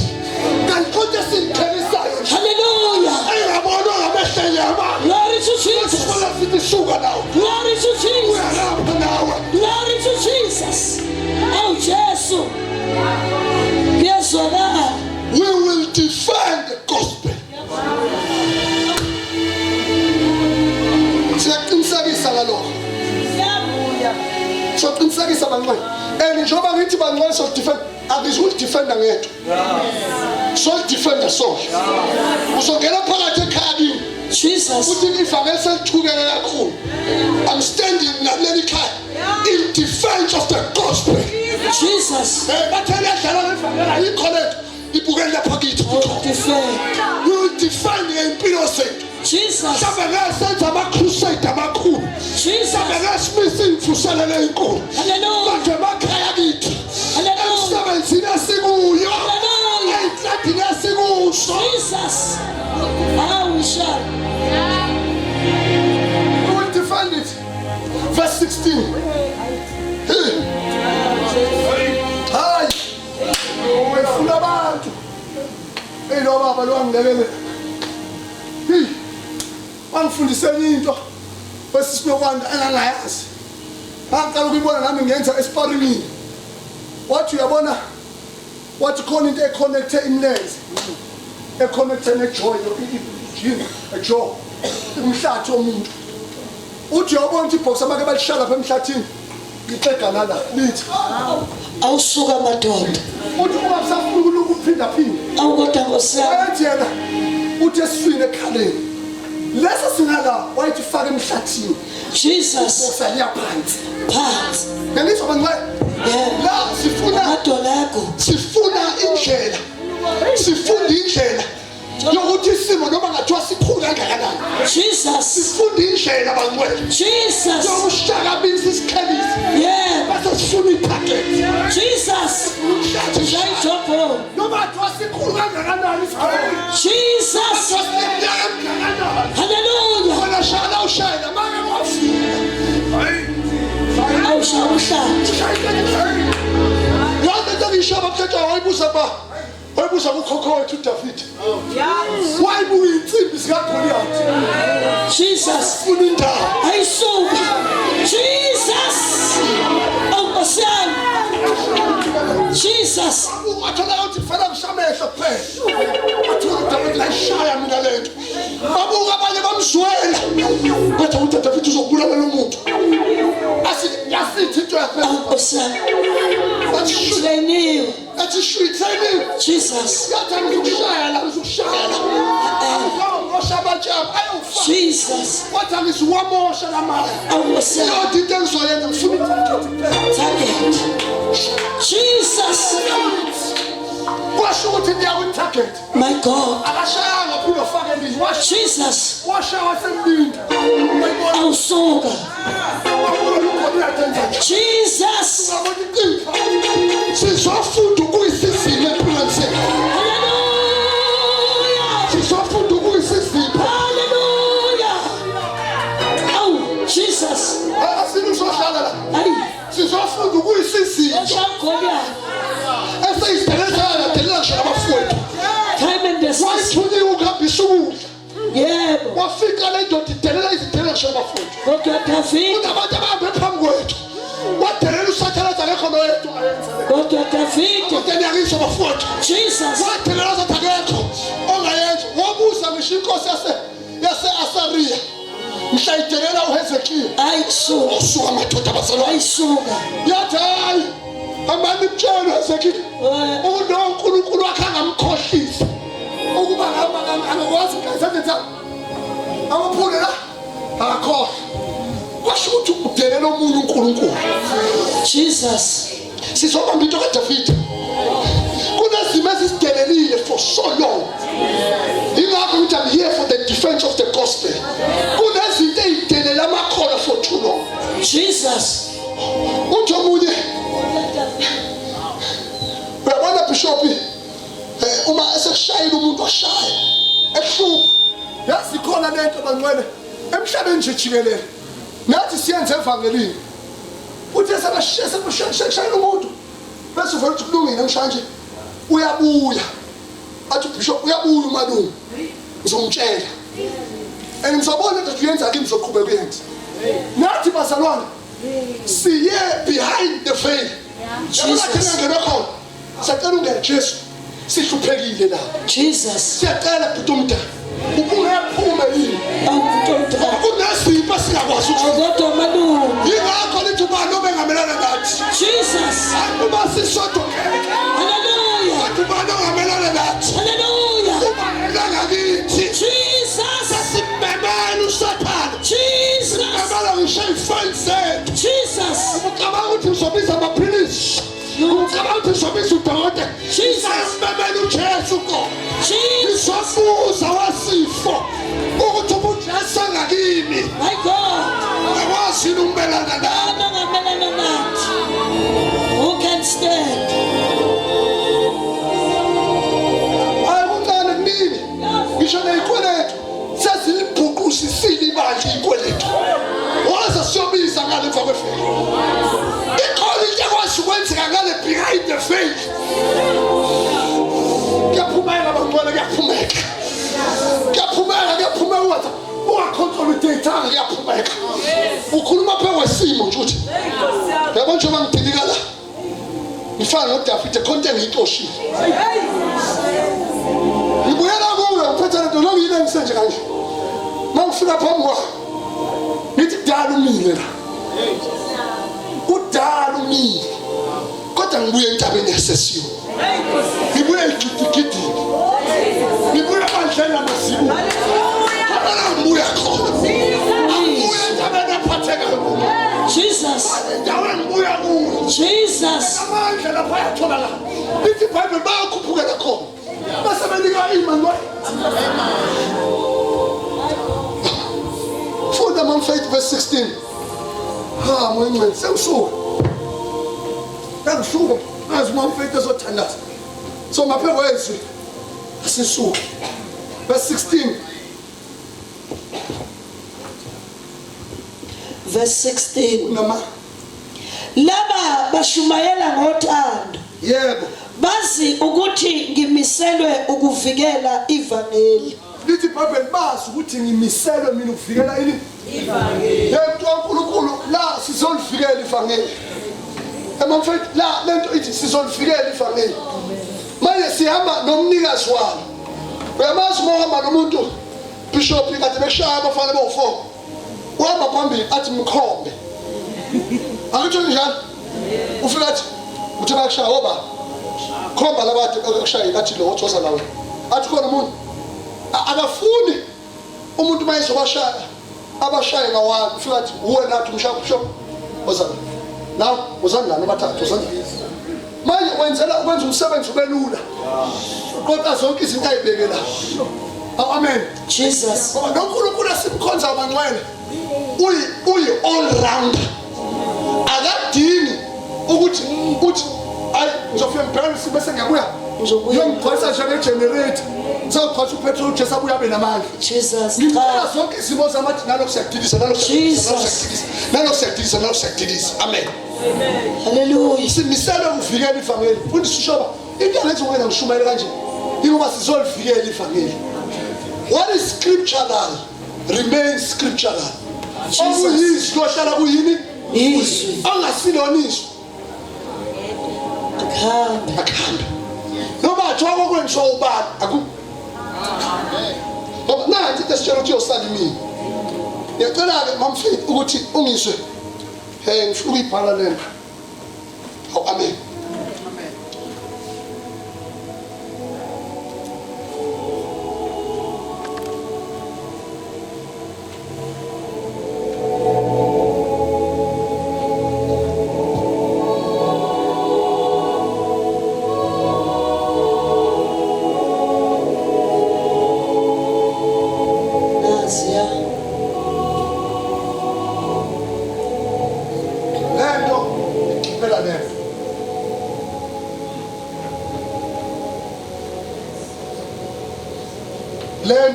kanti konke esiyiqhelisayo. Hallelujah. Engabonwa ngamehlo enyama. Glory to Jesus. Sifuna sithi suka nawe. Glory to Jesus. Uyalapha nawe. Glory to Jesus. Oh Jesu. Kuyezwakala. We will defend the gospel. Siyaqinisekisa ngalokho. Soqinisekisa bancane. And njengoba ngithi bancane so defend angizukudefenda ngedwa. Solidefenda sonke. Uzongena phakathi ekhaya kimi. Jesus. Uthi ivangeli selithukeke kakhulu. I'm standing nakuleli khaya in defense of the gospel. Jesus. Eh bathe liyadlala levangeli ayikho lento. Ibukeli lapha kithi. Oh, defend. We will defend ngempilo zethu. Jesus. Mhlawumbe ngeke senze ama-crusade amakhulu. Jesus. Mhlawumbe ngeke simise imvuselelo enkulu. Hallelujah. Kodwa emakhaya kithi. Hallelujah. Emsebenzini esikuyo. Hallelujah. Ey'nhladini esikuso. Jesus. How we shall. We will defend it. Verse 16. Hey. Hayi. Wefuna abantu. Hey lo baba lo wangilekelela. Hey. Wangifundisa enye into. Wesisinokwanda engangayazi. Ngaqala ukuyibona nami ngenza esparingini. Wathi uyabona wathi khona into econnecte imilenze. Econnecte nejoy ijini, ejaw. Umhlathi womuntu. Uthi uyabona ukuthi ibhox abake balishaya lapha emhlathini. Lixega nala lithi. Awusuka madoda. Uthi uma usafuna ukulunga ukuphinda phinda. Awu kodwa Nkosi yami. Wayethi yena uthi esiswini ekhaleni. Leso singala wayethi faka emhlathini. Jesus. Ibhox liya phansi. Phansi. Ngizwa bancane. Yeah. La sifuna Amadola akho. sifuna indlela. Sifunda indlela yokuthi isimo noma ngathiwa sikhulu kangakanani. Jesus. Sifunda indlela bangcwele. Jesus. Yokushakabisa isikhelisi. Yeah. Bese sifuna itarget. Jesus. Umhlathi Shayijobho. noma ngathiwa sikhulu kangakanani isikhelisi. Jesus. Ngathiwa sineminyaka emingakanani. Hallelujah. Wena shaya ushayela make wafika. Awushaya umhlathi. Yazi into engisho abamthetho wayibuza ba wayibuza kukhokho wethu uDavid. Wayibuka insimbi zikaGoliath. Jesus. Funa indawo. Ayisuka. Jesus. Awu Nkosi yami. Jesus. Wathola ukuthi fanele ngisho amehlo kuphela. Wathola uDavid layishaya mina lento. Babuka abanye bamzwela. Bathi uDavid uzobulala lo muntu. Asithi yasithi into yakhe. Awu Nkosi yami. Bathi shu Trainiwe. athi shu training. Jesus. Yathi ngikushaya la ngikushaya la. Ngosha amatshe ayofa. Jesus. Wathi angiziwamosha lamali. Awu Nkosi yami. Yodwa into engizoyenza ngifuna i-target kuphela. Target. Jesus. Kwasho ukuthi niya kwi-target. My God. Akashayanga phinde wafaka elinye. Jesus. Washaya wasemlinda. Wayibona Awusuka. wabona uGoliath enza nje. Jesus. Ungabona iqipha. Sizofunda ukuyisizini empilweni zethu. Hallelujah. Sizofunda ukuyisizipho. Hallelujah. Awu Jesus. Asini uzohlala la. Ayi. Sizofunda ukuyisizipho. Osha Goliath. Eseyidelezayo delela ngisho nabafowethu. Time and the season. Wayithunyiwe ukuhambisa ukudla. Yebo. Wafika le ndoda idelela izidelela ngisho nabafowethu. Kodwa David. Kunabantu abahambe phambi kwethu. Wadelela usathane athi akekho noyedwa ongayenza le. Kodwa David. Kodwa niyangizwa bafowethu. Jesus. Wadelela athi akekho ongayenza. Wabuza ngisho inkosi yase-Asariya. Mhla idelela uHezekiya. Ayisuka. Usuka madoda abazalwane. Ayisuka. Yathi hayi hambani nimtshele uHezekiya. Ukuthi lowo uNkulunkulu wakhe angamkhohlisa. Ukuba angakwazi ukugeza izandla zami. Awuphule la. Akakhohlwa. Kwasho ukuthi udelela omunye uNkulunkulu. Jesus. Sizobamba into kaDavide. Kunezimo ezisidelelile for so long. Ingakho ngithi I'm here for the defense of the gospel. Kunezinto ezidelela amakholwa for too long. Jesus. Uthi omunye uyabona bishop eh, uma esekushayile umuntu washaya ehlupha yazi khona lento bangcwele emhlabeni nje jikelele nathi siyenze evangelini uthi esekushayela umuntu bese uvela ukuthi kulungile ngishaya nje uyabuya athi ubishop uyabuya umalume ngizomtshela and ngizobona ukuthi uyenza kimi ngizoqhubeka uyenze nathi bazalwane siye behind the veil Jesus. ngena khona siyacela ungene Jesu sihluphekile la Jesus. Siyacela bhuti omdala ubungephume yini Awubhuti omdala. Kunezipho esingakwazi ukuthi Kodwa malume. Yingakho lithi ubani obengamelana nathi Jesus. Uma sisodwa ngeke. Hallelujah. Kodwa ubani ongamelana nathi Hallelujah. Uma elangakithi Jesus. Sesimemela uSathane. Jesus. Simemela ngisho ey'feni zethu. Jesus. Ucabanga ukuthi ngizobiza amaphilisi. Ucabanga ukuthi ngizobiza udokotela. Jesus. Simemela uJesu ko. Jesus. Ngizobuza wasifo ukuthi ubuJesu angakimi. My God. Akwazi yini ukumelana nami. Ubani ongamelana nathi? Who can stand? Hayi kuncane kuningi. Ngisho nezikweletu sezilibhuqusisile ibandla izikweletu. Waze siyobiza ngale emva kwefeli. Ikhona into ekwazi ukwenzeka ngale behind the veil. Kuyaphumeka bangcwele kuyaphumeka. Kuyaphumeka kuyaphumeka wathi ungaconsolidate kuyaphumeka. Ukhuluma phe kwesimo nje uthi. Yabo njengoba ngidilika la. Ngifana noDavide khona into engiyixoshile. Ngibuyela kuyo ngiphethe lento nokuyilengise nje kanje. Mangifika phambi kwakhe ngithi kudala umile la. Kudala umile. Kodwa ngibuye entabeni yaseSiyoni. Ngibuye egidigidini. Ngibuye ebandleni lamazibulo. Khona la ngibuya khona. Angibuye entabeni ephathekayo. Jesus. Indawo engibuya kuyo. Jesus. Amandla lapha ayatholakala. Lithi iBhayibheli bayakhuphukela khona. Bese benika imani. Funda Mamfaith verse 16. Ha, moyingcwele sengisuka. Engisuka ngazi uMamfaith ezothandaza. So ngaphe kwezwi asisuke. Verse 16. Verse 16. Noma Laba bashumayela ngothando. Yebo. Bazi ukuthi ngimiselwe ukuvikela ivangeli. Lithi iBhayibheli bazi ukuthi ngimiselwe mina ukuvikela ini? Ivangeli. Yebo uNkulunkulu la sizolivikela ivangeli. Emamfethu la lento ithi sizolivikela ivangeli. Manje sihamba nomnikazi walo. Uyamazi uma uhamba nomuntu bishop kade bekushaya abafana bowu4. Uhamba phambili athi mkhombe. Akutho njalo. Ufika athi uthe bakushaya oba. Khomba labade bekushaya athi lo othoza lawe. Athi khona umuntu akafuni umuntu mayezobashaya abashaye ngawani ufika athi uwe nathi umshaya bishop ozana. Now uzana lana bathathu uzana. Manje wenzela ukwenza umsebenzi ube lula. Uqoqa zonke izinto ayibeke la. Amen. Jesus. Ngoba noNkulunkulu esimkhonza abangcwele uyi uyi all rounder. Akadingi ukuthi uthi ayi ngizofika ngibhekane bese ngiyabuya. Ngizobuya. Ngiyongigcwalisa nje ngegenerator. Ngizogcwalisa upetrol uJesu abuye abe namandla. Jesus. Ngimtshela zonke izimo zamathi nalokhu siyakudilisa nalokhu Jesus. nalokhu siyakudilisa nalokhu siyakudilisa. Amen. Hallelujah. Simisele ukuvikela ivangeli. Mfundisi ushoba into angenza wena ngishumayele kanje. Ingoba sizolivikela ivangeli. What is scriptural remains scriptural. Okuyizwi kohlala kuyini? Izwi. Ongasilona izwi. Akuhambe. Akuhambe. Noma kuthiwa kokwenziwa ubani aku. Ngoba nanti into esitshela ukuthi uyosala imini. Ngiyacela-ke mamfethu ukuthi ungizwe. Hey ngifuna ukuyibhala lento. Awu amen.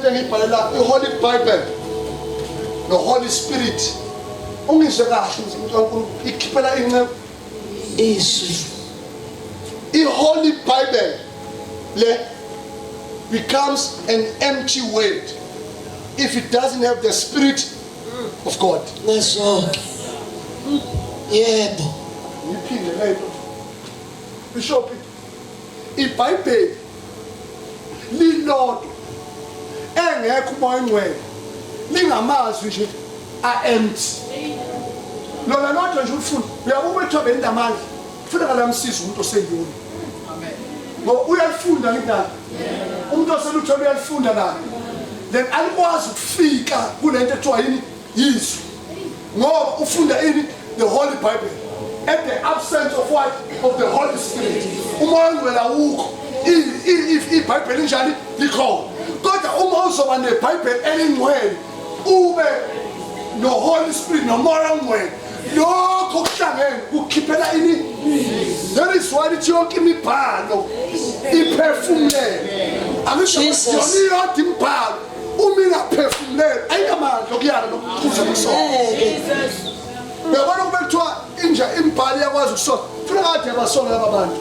Kunento engiyibhalela i-Holy Bible no-Holy Spirit. Ungizwe kahle nje umuntu kaNkulunkulu ikhiphela inceku izwi. I-Holy Bible le becomes an empty word if it doesn't have the spirit of God. Nazo-ke. Yebo. Ngiphinde lento. Bishop iBhayibheli lilodwa engekho umoya ongcwele lingamazwi nje a-empty lona lodwa nje ulifunda uyabuka ethiwa benamandla kufuneka lamsiza umuntu oseyiyona ngoba uyalifunda ngidala umuntu oseluthole uyalifunda la then alikwazi ukufika kulento ethiwa yini yizwi ngoba ufunda ini the holy bible at the absence of what of the holy spirit umoya ongcwele awukho ibhayibheli njani likhona kodwa uma uzoba nebhayibheli elingcwele ube no-holy spirit nomoya ongcwele lokho kuhlangene kukhiphela ini that is why lithi yonke imibhalo iphefumulele angisho yona iyodwa imibhalo uma ingaphefumuleli ayinamandla okuyala nokukhuza nokusola uyabona kube kuthiwa inja imbhalo iyakwazi ukusola funa kade yabasola laba bantu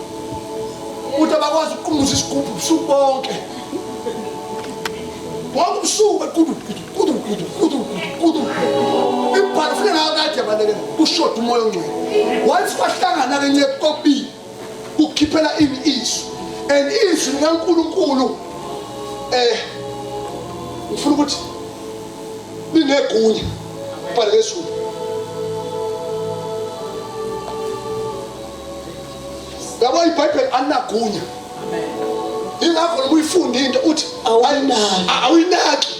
ukuthi abakwazi ukuqumuza isigubhu ubusuku bonke bonke ubusuku kudu kudu kudu kudu kudu imbhalo funa ngayo kade yabalekela kushoda umoya ongcwele once kwahlangana-ke nceku kokubili ukukhiphela ini izwi and izwi likaNkulunkulu eh ngifuna ukuthi linegunya bhale ngezulu yabo iBhayibheli alinagunya ingakho noma uyifunda into uthi awuyinaki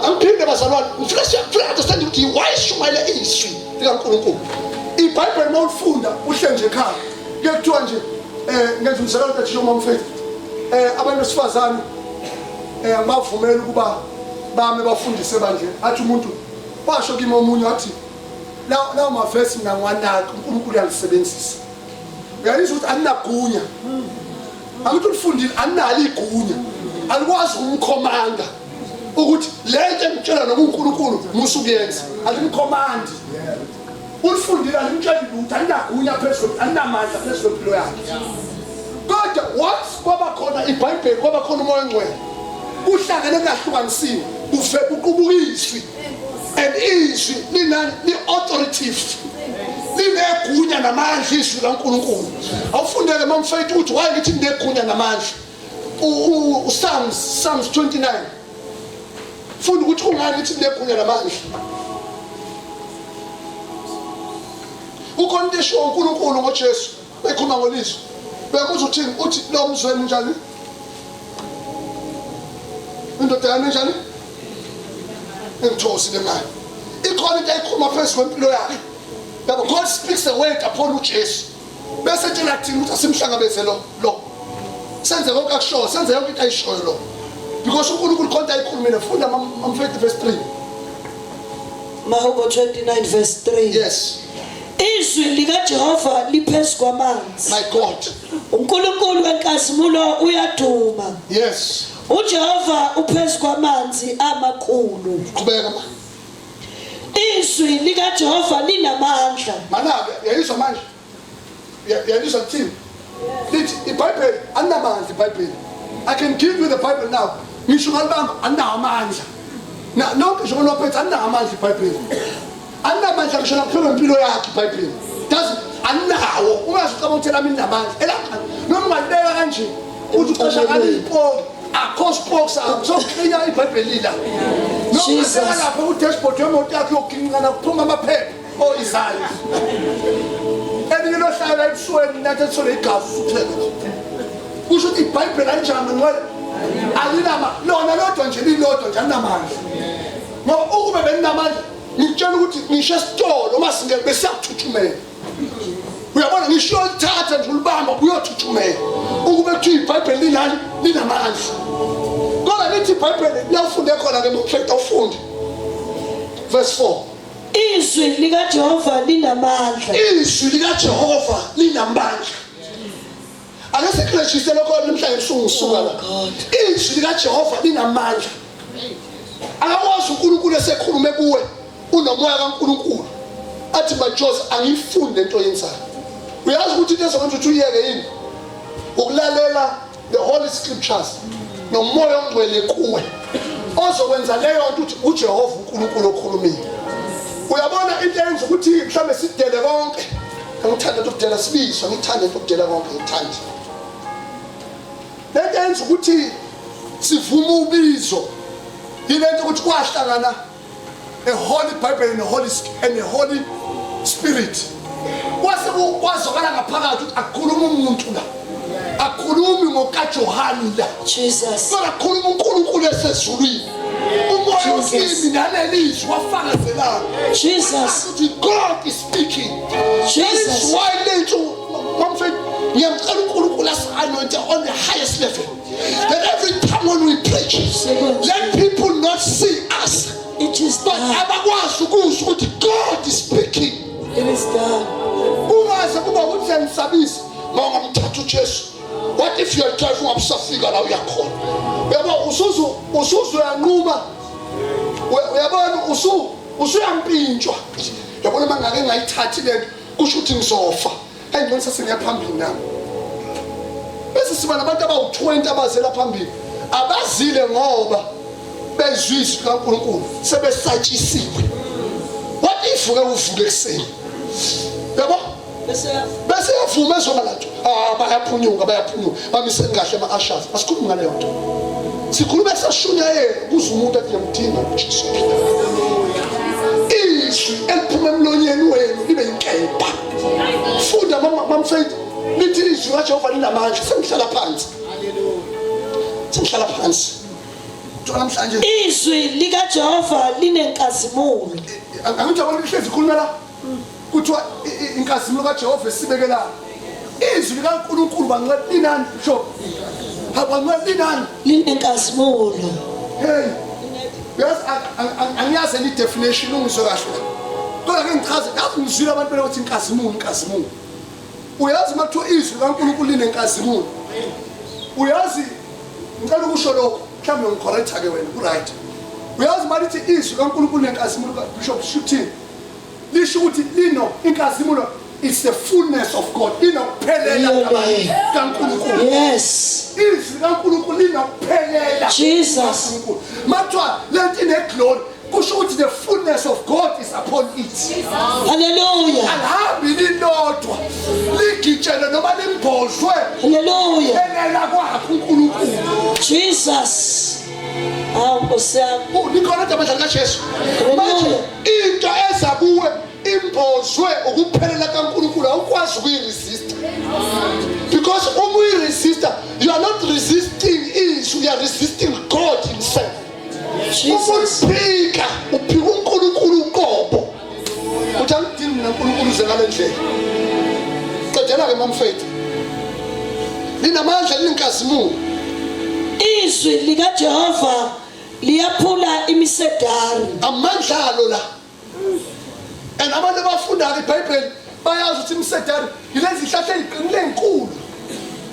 angiphinde bazalwane ngifuna siyafuna understand ukuthi why shumayela izwi likaNkulunkulu iBhayibheli uma ulifunda uhle nje ekhaya kuye kuthiwa nje eh ngenza umzekelo kathi njengoba mfethu eh abantu besifazane eh angibavumeli ukuba bame bafundise ebandleni athi umuntu washo kimi omunye wathi lawo mavesi mina ngiwanaki uNkulunkulu uyalisebenzisa uyalizwa ukuthi aninagunya angithi ulifundile aninalo igunya alikwazi ukumkhomanda ukuthi le nto engitshela noma uNkulunkulu musa ukuyenza alimkhomandi ulifundile alimtsheli lutho alinagunya phezulu alinamandla phezu kwempilo yakhe kodwa once kwaba khona ibhayibheli kwaba khona umoya ongcwele kuhlangene kungahlukanisiwe kufe kuqubukiswi and izwi linani li-authoritative linegunya namandla izwi laNkulunkulu awufundeke mamfethu ukuthi why ngithi linegunya namandla uPsalms Psalms 29 funda ukuthi kungani ngithi linegunya namandla ukhona into eshiwo uNkulunkulu ngoJesu bekhuluma ngolizwi bekuza uthini uthi lo mzweni njani indoda yami njani engithokozile ngayo ikhona into ayikhuluma phezu kwempilo yakhe yabo god speaks a word upon ujesu bese tshela thina ukuthi asimhlangabeze lo lo senze konke akushoyo senze yonke into ayishoyo lo because unkulunkulu khona into ayikhulumile funda mamfethu verse 3 Mahubo 29 verse 3 yes Izwi likaJehova liphezu kwamanzi. My God. uNkulunkulu wenkazimulo uyaduma. Yes. UJehova uphezu kwamanzi amakhulu. Qhubeka ma. Izwi likaJehova linamandla. Mana-ke yayizwa manje. Yayizwa kuthini? Lithi iBhayibheli alinamandla iBhayibheli. I can give you the Bible now. Ngisho ngalibamba alinawo amandla. Na nonke nje olwaphethe alinawo amandla iBhayibheli. Alinamandla ngisho nakuphela impilo yakhe iBhayibheli. Does alinawo. Ungaze ucabanga ukuthi elami linamandla. Elakhe noma ungalibeka kanje uthi uxosha ngalipoki akho spoke sakho sokuklinya iBhayibheli la. Noma Jesus. lapha ku dashboard yemoto yakho yokuginqana kuphuma amaphepha o Isaya. Elinye lohlala ebusweni nathi ethole igazi usuthele nje. Kusho ukuthi iBhayibheli alinjani ngcwele alinama lona lodwa nje lilodwa nje alinamandla. Ngoba ukube belinamandla ngikutshela ukuthi ngisho esitolo uma singeke besiyakuthuthumela. Uyabona ngisho uyolithatha nje ulibamba uyothuthumela. Ukube kuthiwa iBhayibheli linani linamandla. Kodwa lithi iBhayibheli lawufunde khona ke mfethu awufunde. Verse 4. Izwi likaJehova linamandla. Izwi likaJehova linamandla. Ake sikurejiste lokho namhlanje ebusuku ngisuka la. Oh, Izwi likaJehova linamandla. Akakwazi uNkulunkulu esekhulume kuwe unomoya kaNkulunkulu. Athi majozi angiyifuni lento oyenzayo. Uyazi ukuthi into ezokwenza ukuthi uyeke yini? Ukulalela the holy scriptures nomoya ongcwele kuwe ozokwenza leyo nto ukuthi uJehova uNkulunkulu okhulumile. Uyabona into eyenza ukuthi mhlambe sidele konke. Angithanda into ukudela sibiswa, ngithanda into ukudela konke ngithanda. Lento yenza ukuthi sivume ubizo yilento ukuthi kwahlangana a holy Bible and a holy and a holy spirit. Kwase kwazwakala ngaphakathi ukuthi akukhuluma umuntu la. Akhulumi ngokaJohani la. Jesus. Kodwa khuluma uNkulunkulu esezulwini. Umoya Jesus. okimi nalelizwi wafakazelana. Jesus. Ukuthi God is speaking. Jesus. That is why lethu mamfethu ngiyamcela uNkulunkulu asi-anointe on the highest level. That every time when we preach, let people not see us. It is But done. abakwazi ukuzwa ukuthi God is speaking. It is done. Ungaze kuba ukuthi uyanisabisa uma ungamthatha uJesu. What if you are driving ungabusafika la uyakhona? Uyabo usuzu usuzu uyanquma. Uyabona usu usuyampintshwa. Yabona uma ngake ngayithathi lento kusho ukuthi ngizofa. Hey ngicela sesiya phambili nami. Bese siba nabantu abawu-20 abazela phambili. Abazile ngoba bezwe izwi kaNkulunkulu sebesatshisiwe. What if ke uvuke ekuseni? Yabo? Bese yavuma ezona lanto. Ah bayaphunyuka bayaphunyuka. Bamiseni kahle ama ushers. Asikhulumi ngaleyo nto. Sikhuluma esashunyayela kuze umuntu athi ngiyamdinga uJesu. Izwi eliphuma emlonyeni wenu libe inkemba. Funda mama mamfethu lithi izwi kaJehova linamandla. Sengihlala phansi. Sengihlala phansi. Kuthiwa namhlanje Izwi likaJehova linenkazimulo. angithi abantu lihlezi ikhuluma la. Kuthiwa inkazimulo kaJehova esibekela izwi likaNkulunkulu bancela linani bishop. Habancela linani. Linenkazimulo. Hey. Uyazi angiyazi any definition ungizwe kahle. Kodwa ke ngichaze yazi ngizwile abantu belokuthi inkazimulo inkazimulo. Uyazi uma kuthiwa izwi likaNkulunkulu linenkazimulo. Uyazi ngicela ukusho lokho mhlawumbe ngicorrecta ke wena ku right. Uyazi uma lithi izwi likaNkulunkulu linenkazimulo Bishop Shutin lisho ukuthi lino inkazimulo is the fullness of God linokuphelela kaNkulunkulu. Yes. Izwi likaNkulunkulu linokuphelela. Jesus. Makuthiwa lento ine glory kusho ukuthi the fullness of God is upon it. Hallelujah. Alihambi lilodwa ligitshelwe noma limbozwe. Hallelujah. Phelela kwakhe uNkulunkulu. Jesus. Awu Nkosi yami. Likhona amandla kaJesu. Manje into eza kuwe imbozwe ukuphelela kaNkulunkulu awukwazi ukuyiresista. Because uma uyiresista you are not resisting izwi you are resisting God himself. Uma uliphika uphika uNkulunkulu uqobo. Uthi angidingi mina uNkulunkulu uze ngale ndlela. Qedela ke mamfethu. Linamandla linenkazimulo. Izwi likaJehova liyaphula imisedari. Amandla alo la. And abantu abafundayo iBhayibheli bayazi ukuthi imisedari yilezi zihlahla eziqinile ezinkulu.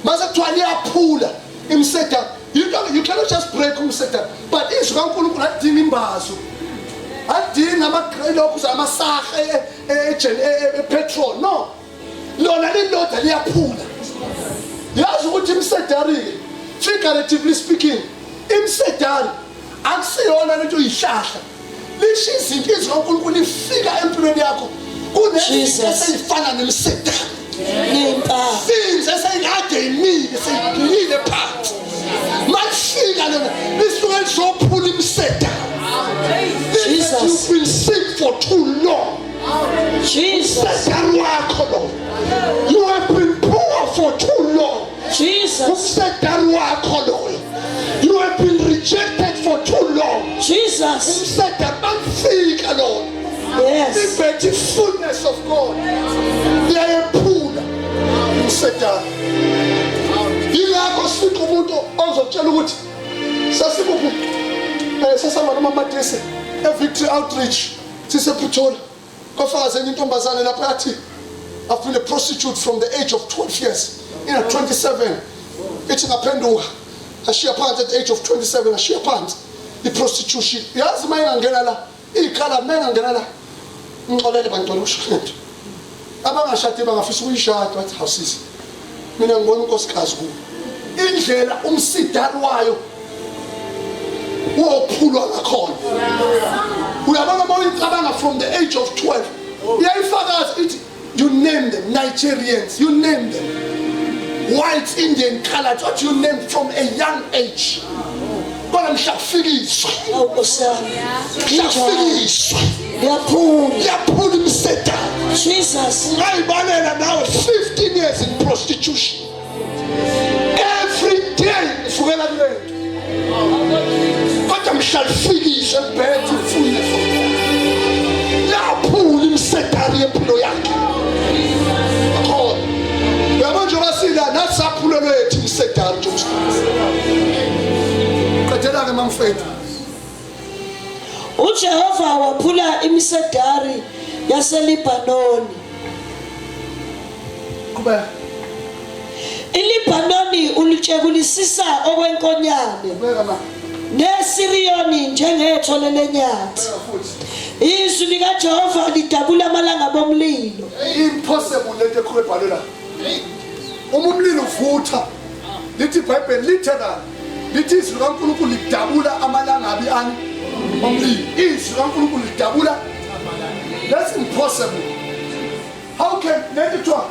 Mase kuthiwa liyaphula imisedari. You don't, you cannot just break umsedari. But izwi kaNkulunkulu alidingi imbazo. Alidingi ama-lokhu amasaha e-petrol. No. Lona lilodwa liyaphula. Yazi ukuthi imisedari figuratively speaking imisedari akusiyona lento uyihlahla. Lisho izinto izwi kaNkulunkulu lifika empilweni yakho kunezinto eseyifana nemisedari. Things eseyikade imile seyigqilile phansi. Malifika lona lisuke lizophula imisedari. Jesus. You've been sick for too long. Jesus. Umsedari wakho lo. You have been poor for too long. Jesus. Umsedari wakho loyo. You have been rejected for too long. Jesus. Umsedari bamfika lona. Yes. Ibethe fullness of God. Liyayephula umsedari. Yingakho sifika umuntu ozokutshela ukuthi sasikuphi sasihamba noMama Matisi e-Victory Outreach sisePretoria. Kwafakaza enye intombazane lapha yathi I've been a prostitute from the age of 12 years. Ina 27 ithi ngaphenduka ashiya phansi at the age of 27 ashiya phansi i-prostitution. Yazi uma ingangena la iy'khala uma ingangena la ngixolele bangicela ukushada. Abangashadi bangafisa ukuyishada bathi hawusisi mina ngibona unkosikazi kuwo. Indlela umsidari wayo wophulwa ngakhona. Uyabona uma uyicabanga from the age of 12 iyayifakaza ithi you name them Nigerians, you name them white Indian colored, what you name from a young age. Kodwa mhla kufikiswa, Awu Nkosi yami. mhla kufikiswa Liyaphuma. liyaphula imisedana. Jesus. Ungayibalela nawe 15 years in prostitution every day uvukela kulento, kodwa mhla lifikiswe libhethe ufune laphula imisedari yempilo yakhe. Akhona uyabo njengoba sila nathi saphulelwe yethu imisedari nje qedela-ke mamfethu. UJehova waphula imisedari yaseLibhanoni. Qhubeka. ILibhanoni ulitshekulisisa okwenkonyane. Qhubeka ma. NeSiriyoni njengethole lenyathi. Qhubeka futhi. Izwi likaJehova lidabula amalanga bomlilo. Impossible lento ekhulu ebhalwe la. Uma umlilo uvutha lithi iBhayibheli literal lithi izwi likaNkulunkulu lidabula amalangabi ani omlilo. Izwi likaNkulunkulu lidabula. That's impossible. How can lento kuthiwa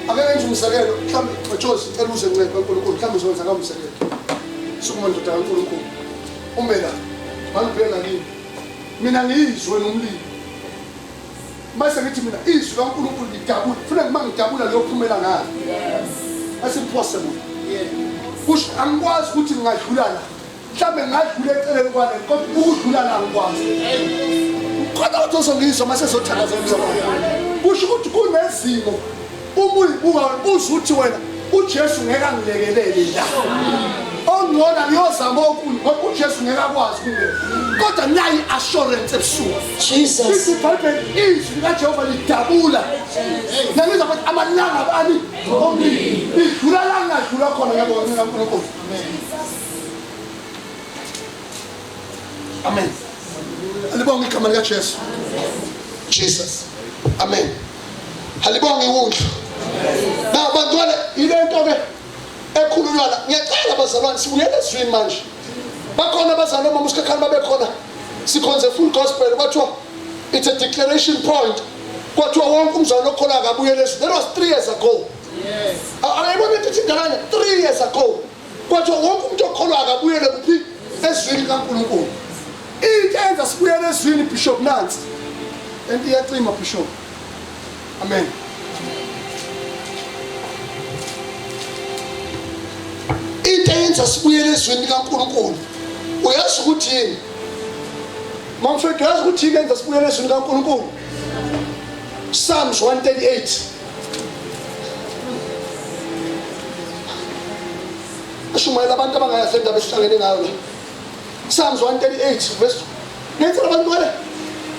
ake ngenze umzekelo mhlawumbe Jozi cela uze nceke kaNkulunkulu mhlawumbe uzokwenza ngamzekelo. Sukuma ndoda kaNkulunkulu. Ume la. Mangibheka kimi. Mina ngiyizwe nomlilo. Mase ngithi mina izwi kaNkulunkulu lidabula. Funa uma ngidabula liyophumela ngalo. That's impossible. Kusho angikwazi ukuthi ngingadlula la. Mhlawumbe ngingadlula eceleni kwale kodwa ukudlula la angikwazi. Kodwa uthi uzongizwa mase sothandaza umzalwane. Kusho ukuthi kunezimo uma uyibuka uze uthi wena uJesu ngeke angilekelele la. Ongcono ngiyozama okunye ngoba uJesu ngeke akwazi kungena. Kodwa nayi assurance ebusuku. Jesus. Lithi iBhayibheli izwi likaJehova lidabula. Nangizwa ukuthi amalanga bani omlilo. Lidlula la ngadlula khona ngiyabonga mina uNkulunkulu. Amen. Alibonge igama likaJesu. Jesus. Amen. Alibonge iwundlu. Na bantwana ile nto ke ekhulunywa la. Ngiyacela bazalwane sibuyele ezwini manje. Bakhona abazalwane omama uSikhakhane babekhona. Sikhonze full gospel kwathiwa it's a declaration point. Kwathiwa wonke umzalwane okholwa akabuyele ezwini. That was 3 years ago. Yes. Ayibona into ithi inganani 3 years ago. Kwathiwa wonke umuntu okholwa akabuyele kuphi ezwini likaNkulunkulu. Into enza sibuyele ezwini Bishop Nansi. Ento iyacima Bishop. Amen. Into eyenza sibuyele ezwini likaNkulunkulu. Uyazi ukuthi yini? Mamfethu uyazi ukuthi yini enza sibuyele ezwini likaNkulunkulu? Psalms 138. Ashumayela abantu abangayazi le ndaba esihlangene ngayo la. Psalms 138 verse ngithi abantu wale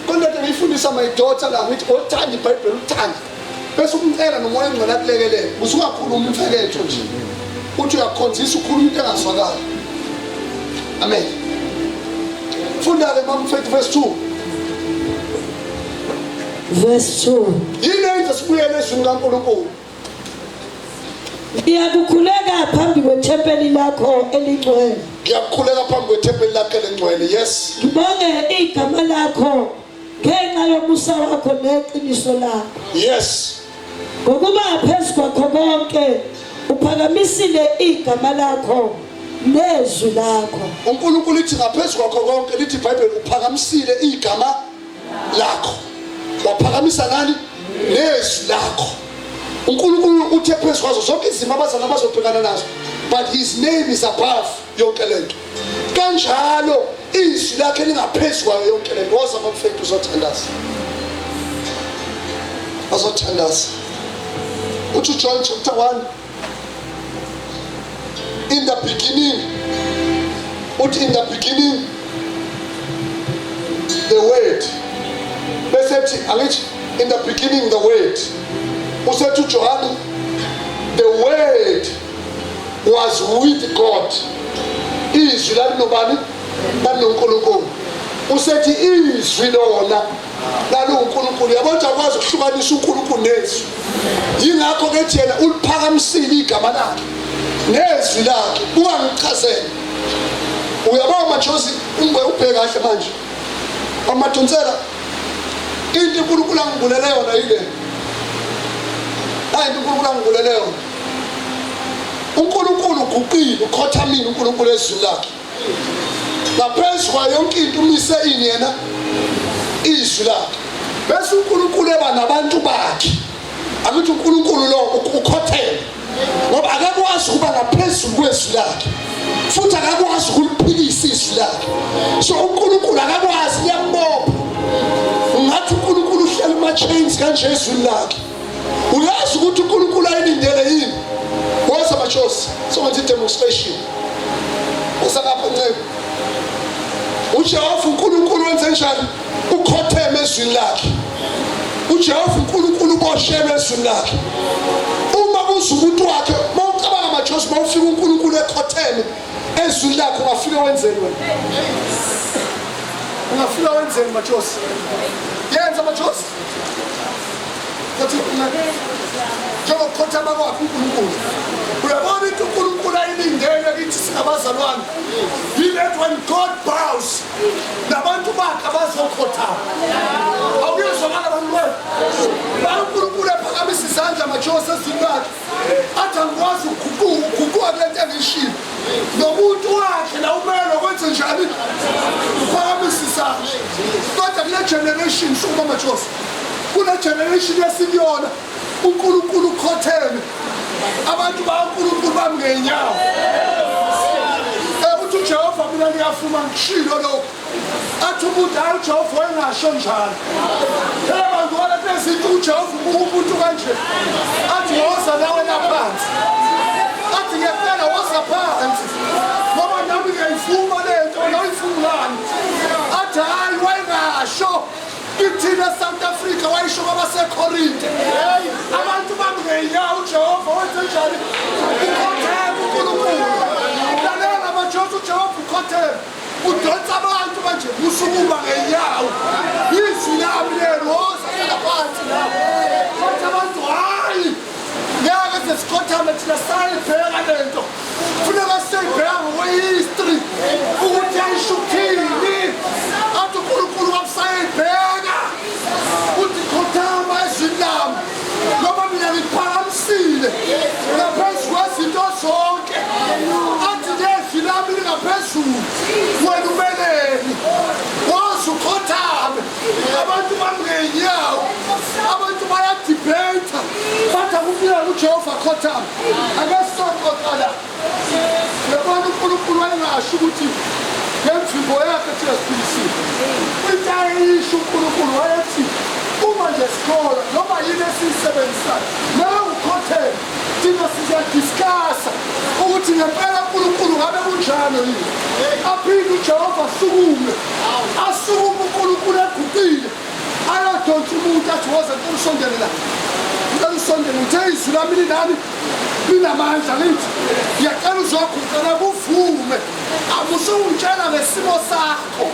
kodwa nto ngiyifundisa my daughter la ngithi othanda iBhayibheli uthanda bese umcela nomoya ongcwele akulekelele usungakhuluma imfeketho nje uthi uyakhonzisa ukhuluma into engazwakali. Amen. Funda-ke mamfethu verse 2. Verse 2. Yini eyenza sibuyele ezwini kaNkulunkulu? Ngiyakukhuleka phambi kwethempeli lakho elingcwele. Ngiyakukhuleka phambi kwethempeli lakho elingcwele. Yes. Ngibonge igama lakho ngenxa yomusa wakho neqiniso lakho. Yes. Ngokuba phezu kwakho konke uphakamisile igama lakho nezwi lakho. uNkulunkulu ithi ngaphezu kwakho konke lithi iBhayibheli uphakamisile igama lakho. Waphakamisa nani? Nezwi lakho. uNkulunkulu uthe phezu kwazo zonke izimo abazalwane abazobhekana nazo, but his name is above yonke lento. Kanjalo izwi lakhe lingaphezu kwayo yonke lento. Woza mamfethu uzothandaza. Azothandaza. Uthi John chapter 1 in the beginning, uthi in the beginning the word, bese ethi angithi in the beginning the word, usethi uJohane The word was with God. Izwi lalinobani? LalinoNkulunkulu. Usethi izwi lona laluwuNkulunkulu. Yabona ukuthi akwazi ukuhlukanisa uNkulunkulu nezwi. Yingakho ke yena uliphakamisile igama lakhe nezwi lakhe. Ungangichazela. Uyabona Majozi ubheke kahle manje. Amadonsela into uNkulunkulu angibulele yona yile. Hayi into uNkulunkulu angibulele yona. uNkulunkulu uguqile ukhothamile uNkulunkulu ezwini lakhe. Ngaphezu kwayo yonke into umise ini yena izwi lakhe. Bese uNkulunkulu eba nabantu bakhe. Akuthi uNkulunkulu lo ukhothele ngoba akakwazi ukuba ngaphezulu kwezwi lakhe futhi akakwazi ukuliphikisa izwi lakhe so uNkulunkulu akakwazi liyambopha ngathi uNkulunkulu uhlela ama-chains kanje ezwini lakhe uyazi ukuthi uNkulunkulu ayilindele yini woza machosi sokwenza i-demonstration usakapha nceku uJehova uNkulunkulu wenze njani ukhotheme ezwini lakhe uJehova uNkulunkulu uboshelwe ezwini lakhe uma kuza umuntu wakhe mawucabanga majosi mawufika uNkulunkulu ekhotheme ezwini lakhe ungafike wenzeni wena ungafika wenzeni majosi yenza majosi njengokukhothama kwakhe uNkulunkulu uyabona into uNkulunkulu ayilindele kithi singabazalwane yile when God bows nabantu bakhe abazokhothama awuyezwakala abantu bakhe uNkulunkulu ephakamisa izandla majosi ezwini lakhe athi angikwazi ukuguquka kule nto engiyishilo nomuntu wakhe la umele kwenze njani uphakamisa isandla kodwa kule generation sukuma majosi kule generation esikuyona uNkulunkulu ukhotheme abantu bakaNkulunkulu bami ngenyawo uthi uJehova mina ngiyafuma ngishilo lokho athi umuntu hayi uJehova wayengasho njalo phela bantu wala kunezinto uJehova ubuka umuntu kanje athi woza nawe laphansi athi ngiyacela woza phansi ngoba nami ngiyayivuma le nto wena uyifungani athi hayi wayengasho Ithina South Africa wayisho kwabaseKorinte. Abantu bamngeya uJehova wenze njani? Ukhothema uNkulunkulu. Lalela maJosi uJehova ukhothema. Udonsa abantu manje usukuma ngenyawo. Izwi lami lelo woza hlala phansi lapho. Bathi abantu hayi ngeke ze sikhothame thina sayibheka lento. Funeka siyibheka ngokwe-history ukuthi yayisho ukuthini. Athi uNkulunkulu wamsayibheka uthi khothama ezwini lami ngoba mina ngiphakamisile ngaphezu kwezinto zonke. Athi nezwi lami lingaphezulu wena umeleni waze ukhothame abantu bami ngey'nyawo abantu bayadibheyitha bathi akufika kuJehova khothama Ake sizoxoxa la. Uyabona uNkulunkulu wayengasho ukuthi ngemvimbo yakhe thina siphilisiwe. Into ayeyisho uNkulunkulu wayethi uma nje sikholwa noma yini esiyisebenzisayo nawe ukhothele thina siyadiscussa ukuthi ngempela uNkulunkulu ngabe kunjalo yini. Aphinde uJehova asukume asukume uNkulunkulu eguqile ayodonsa umuntu athi woza ngicela usondele la ngicela usondele ngithe izwi lami linani linamandla ngithi ngiyacela uzoguqa nakuvume amusungitshela ngesimo sakho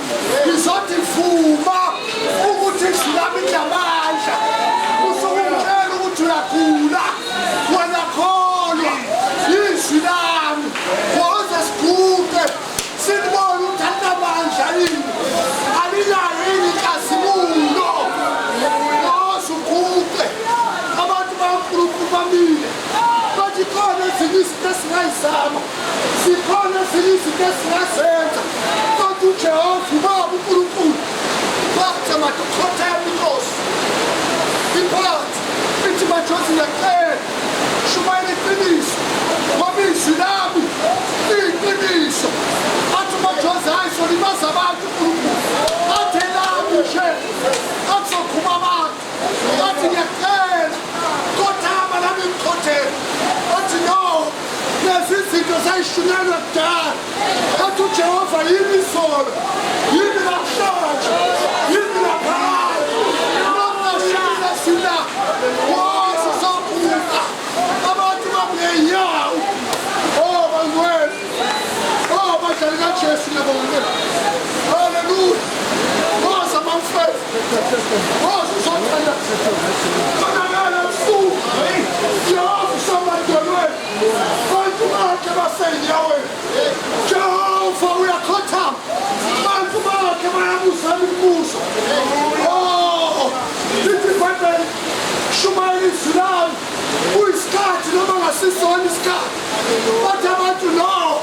ngizothi vuma ukuthi izwi lami linamandla usungitshela ukuthi uyagula wena kholwa izwi lami woza siguqe Silibona ukuthi alinamandla yini, alinayo yini inkazimulo. Woza uguqe, abantu bakaNkulunkulu bamile. Bathi khona ezinye izinto esingayizama, zikhona ezinye izinto esingazenza, kodwa uJehova ubaba uNkulunkulu bathi matukhotheme inkosi iphansi ithi majozi ngiyacela Shumayela iqiniso ngoba izwi lami liyiqiniso. Athi uMajozi hayi solimaza abantu uNkulunkulu. Athi elami nje azokhuma abantu. Athi ngiyacela khothama nami ngikhothele. Athi no lezi zinto zayishunyelwa kudala. Athi uJehova yimi izolo, yimi namhlanje, yimi naphakade. Noma sina woza sobuka abantu bamnge Konakala ebusuku. Jehova usemadolweni. Bantu bakhe basenyaweni. Jehova uyakhothama. Bantu bakhe bayabuzana imibuzo. Oh, lithi iBhayibheli shumayela izwi lami. Kuyisikhathi noma ngasisona isikhathi. Bathi abantu no.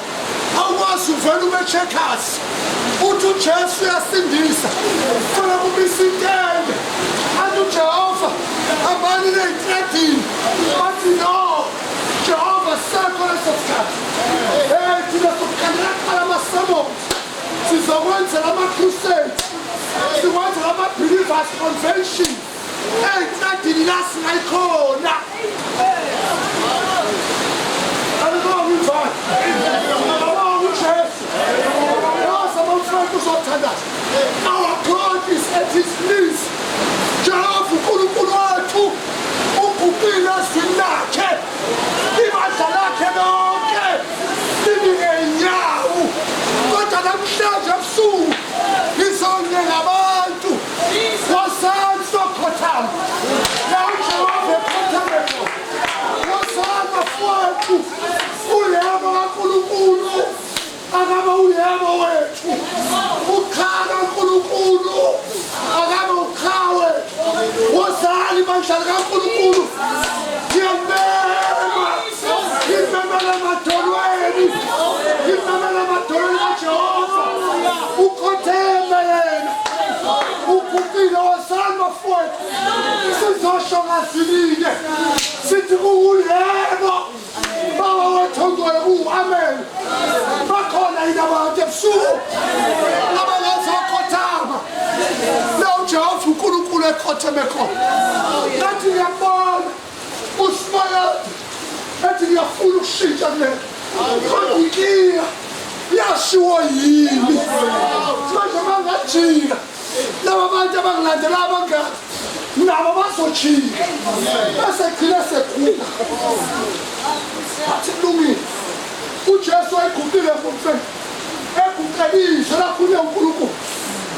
Awukwazi uvela ube checkers. Uthi uJesu uyasindisa. Funa kumisa intende. Athi uJehova hambani ney'tredini. Bathi no. Jehova sekho leso sikhathi. Hey thina sokuqala kuqala ama-sermons. Sizokwenzela ama-crusades. Sikwenzela ama-believers convention. Ey'tredini la singayikhona. Alibonge imvana. Alibonge uJesu. Yazi abamfowethu uzothandaza. Our God is at his knees. Jehova uNkulunkulu wethu uguqile ezwini lakhe. Ibandla lakhe lonke limi ngey'nyawo. Kodwa namhlanje ebusuku ngizoncenga abantu. Wozani sokhothama. La uJehova ekhothame khona. Wozani bafowethu. Uyebo kaNkulunkulu. Akabe uyebo wethu. Ucha kaNkulunkulu. Akabe ucha wethu. Wozani bandla likaNkulunkulu. Ngiyamema. Ngimemela emadolweni. Ngimemela emadolweni kaJehova. Ukhotheme yena. Uguqile wozani bafowethu. Sizosho ngazwilinye. Sithi kuwuyebo. Baba wethu ongcwele ku-amen. Bakhona yini abantu ebusuku abangazokhothama la uJehova uNkulunkulu ekhotheme khona. Ngathi ngiyabona uSimayadi ethi ngiyafuna ukushintsha kulento. Kodwa inkinga yashiwo yimi. Manje mangajika laba bantu abangilandela abangaka nabo bazojika bese gcina seguga. Athi kulungile. UJesu wayiguqile mfowethu. Eguqelizwe lakhulunywa uNkulunkulu.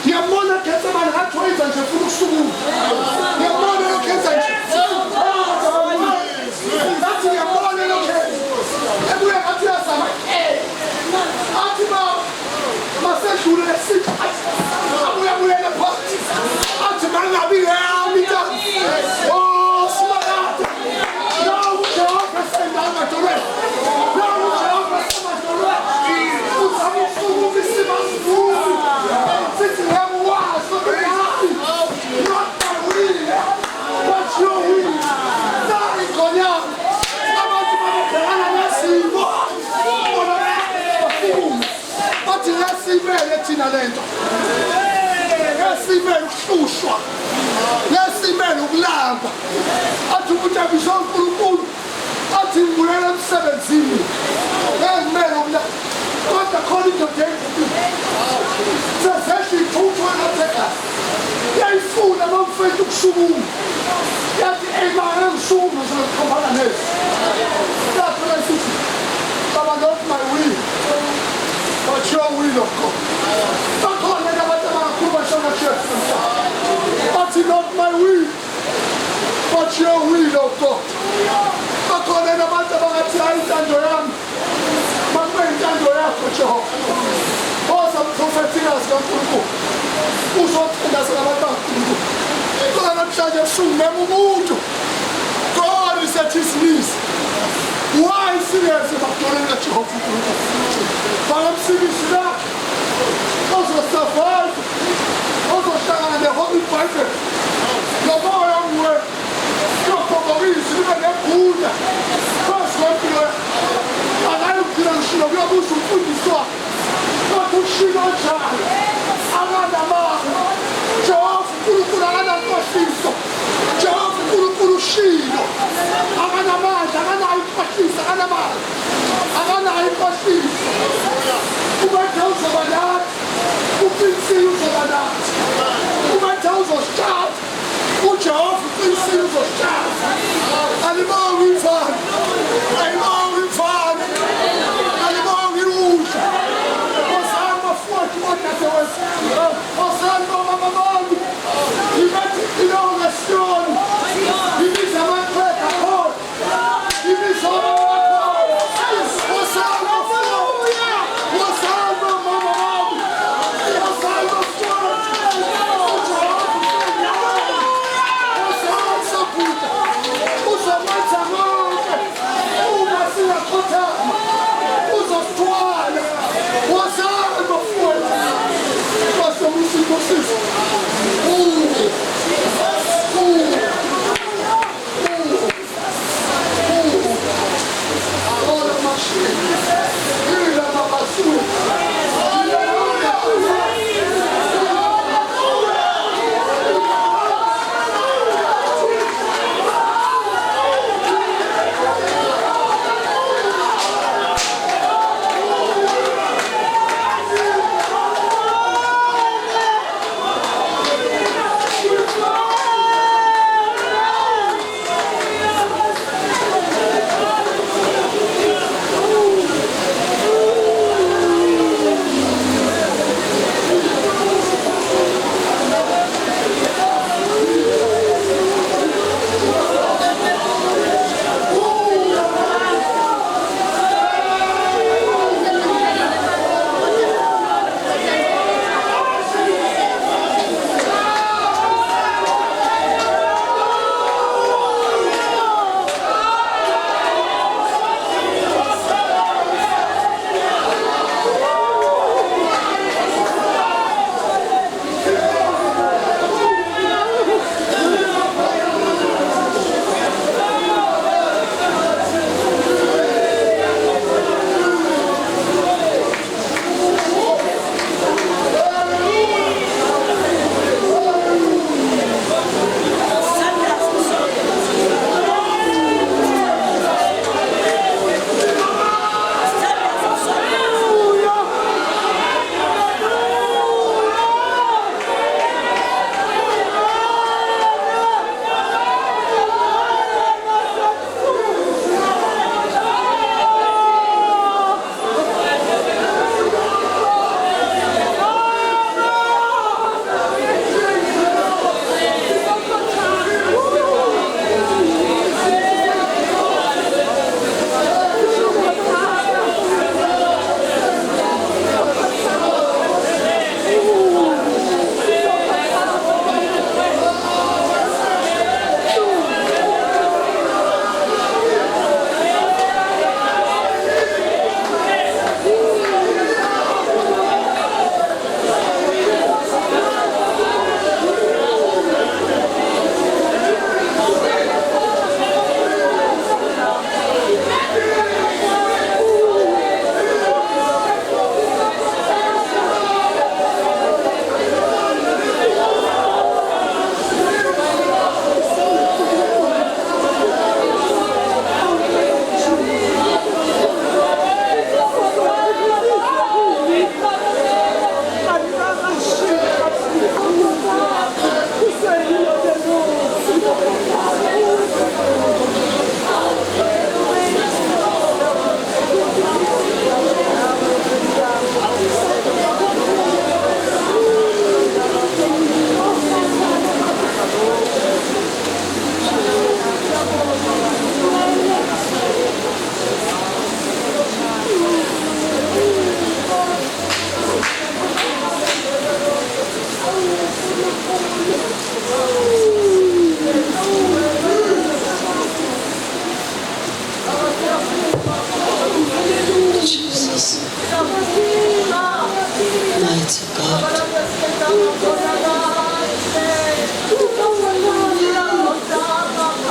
Ngiyambona Getsemane ngathi wayenza nje funa ukusukuma. Ngiyambona lokhu enza nje. Ngathi ngiyambona lokhu enza. Ebuye ngathi uyazama. Athi baba masedlule lesikhathi. Abuye abuyele phansi. Athi mangabi yami intando. Oh, simakade. Nawu uJehova esendawo emadolweni. Nawu uJehova esemadolweni. Uzama ukusukuma isimo asivumi. Sithi ngeke ukwazi ukuthi hayi. Not my will, but your will. Nayi ingonyama. Abantu babebhekana nezimo. Bona bafuna. Bathi ngesiyimele thina lento. Ngesiyimele ukuhlushwa. Ngesiyimele ukulamba. Athi umuntu abizwe uNkulunkulu. Athi ngibuyele emsebenzini. Ngengimele ukulamba. Kodwa khona indoda eyiguqile. Sezehla ithuthu enathekazi. Yayifuna bamfethu ukusukuma. Yathi ey ma ngisukuma ngizoqhambana nezi. Yathi sithi Baba not my will but your will of God. Bakhona abantu abangakhuluma njengoJesu namhlanje. Bathi not my will but your will of God. Bakhona abantu abangathi hayi intando yami makube intando yakho Jehova. Woza mprofethikazi kaNkulunkulu. Uzothandaza nabantu bakaNkulunkulu. Kodwa namhlanje ebusuku mema umuntu. God is at his knees. Why singeze emadolweni kaJehova uNkulunkulu? Bangamsindisi lakhe ozosurvive, ozohlangana ne-Holy Bible. Nomoya ongcwele kuyobhobokisa libe negunya phezu kwempilo yakhe. Akayugcina ngishilo kuyobuza umfundisi wakhe. Kodwa ushilo njalo akanamanga. Jehova uNkulunkulu akanankohliso. Jehova uNkulunkulu ushilo akanamandla, akanayo inkohliso, akanamandla, akanayo inkohliso. Ubethe uzoba nathi, uqinisile uzoba nathi. Ubethe uzositshala, uJehova uqinisile uzositshala. Alibonge imfana, ayibonge imfana, alibonge iwundlu. Wozani bafowethu bodadewethu, wozani bomama bami. Ngibathi ilonga Siyoni.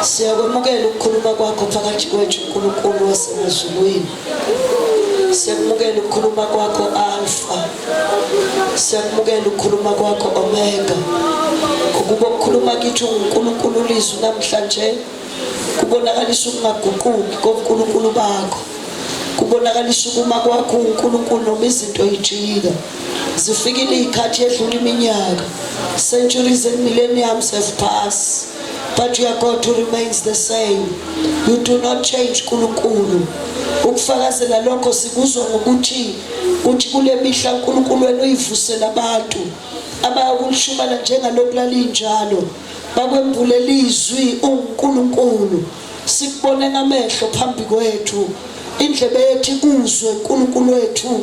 Siyakwemukela ukukhuluma kwakho phakathi kwethu uNkulunkulu wasemazulwini. Siyakumukela ukukhuluma kwakho Alpha. Siyakumukela ukukhuluma kwakho Omega. Ukuba ukukhuluma kithi uNkulunkulu ulizwi namhlanje kubonakalisa ukungaguquki kobuNkulunkulu bakho. Kubonakalisa ukuma kwakho uNkulunkulu noma izinto ijika. Zifikile izikhathi edlula iminyaka. Centuries and millenniums have passed. But your God who remains the same. You do not change uNkulunkulu. Ukufakazela lokho sikuzwa ngokuthi uthi kule mihla uNkulunkulu wena uyivusela abantu abayakulishumela njengalokhu lalinjalo bakwembulela izwi uNkulunkulu sikubone ngamehlo phambi kwethu indlebe yethu ikuzwe uNkulunkulu wethu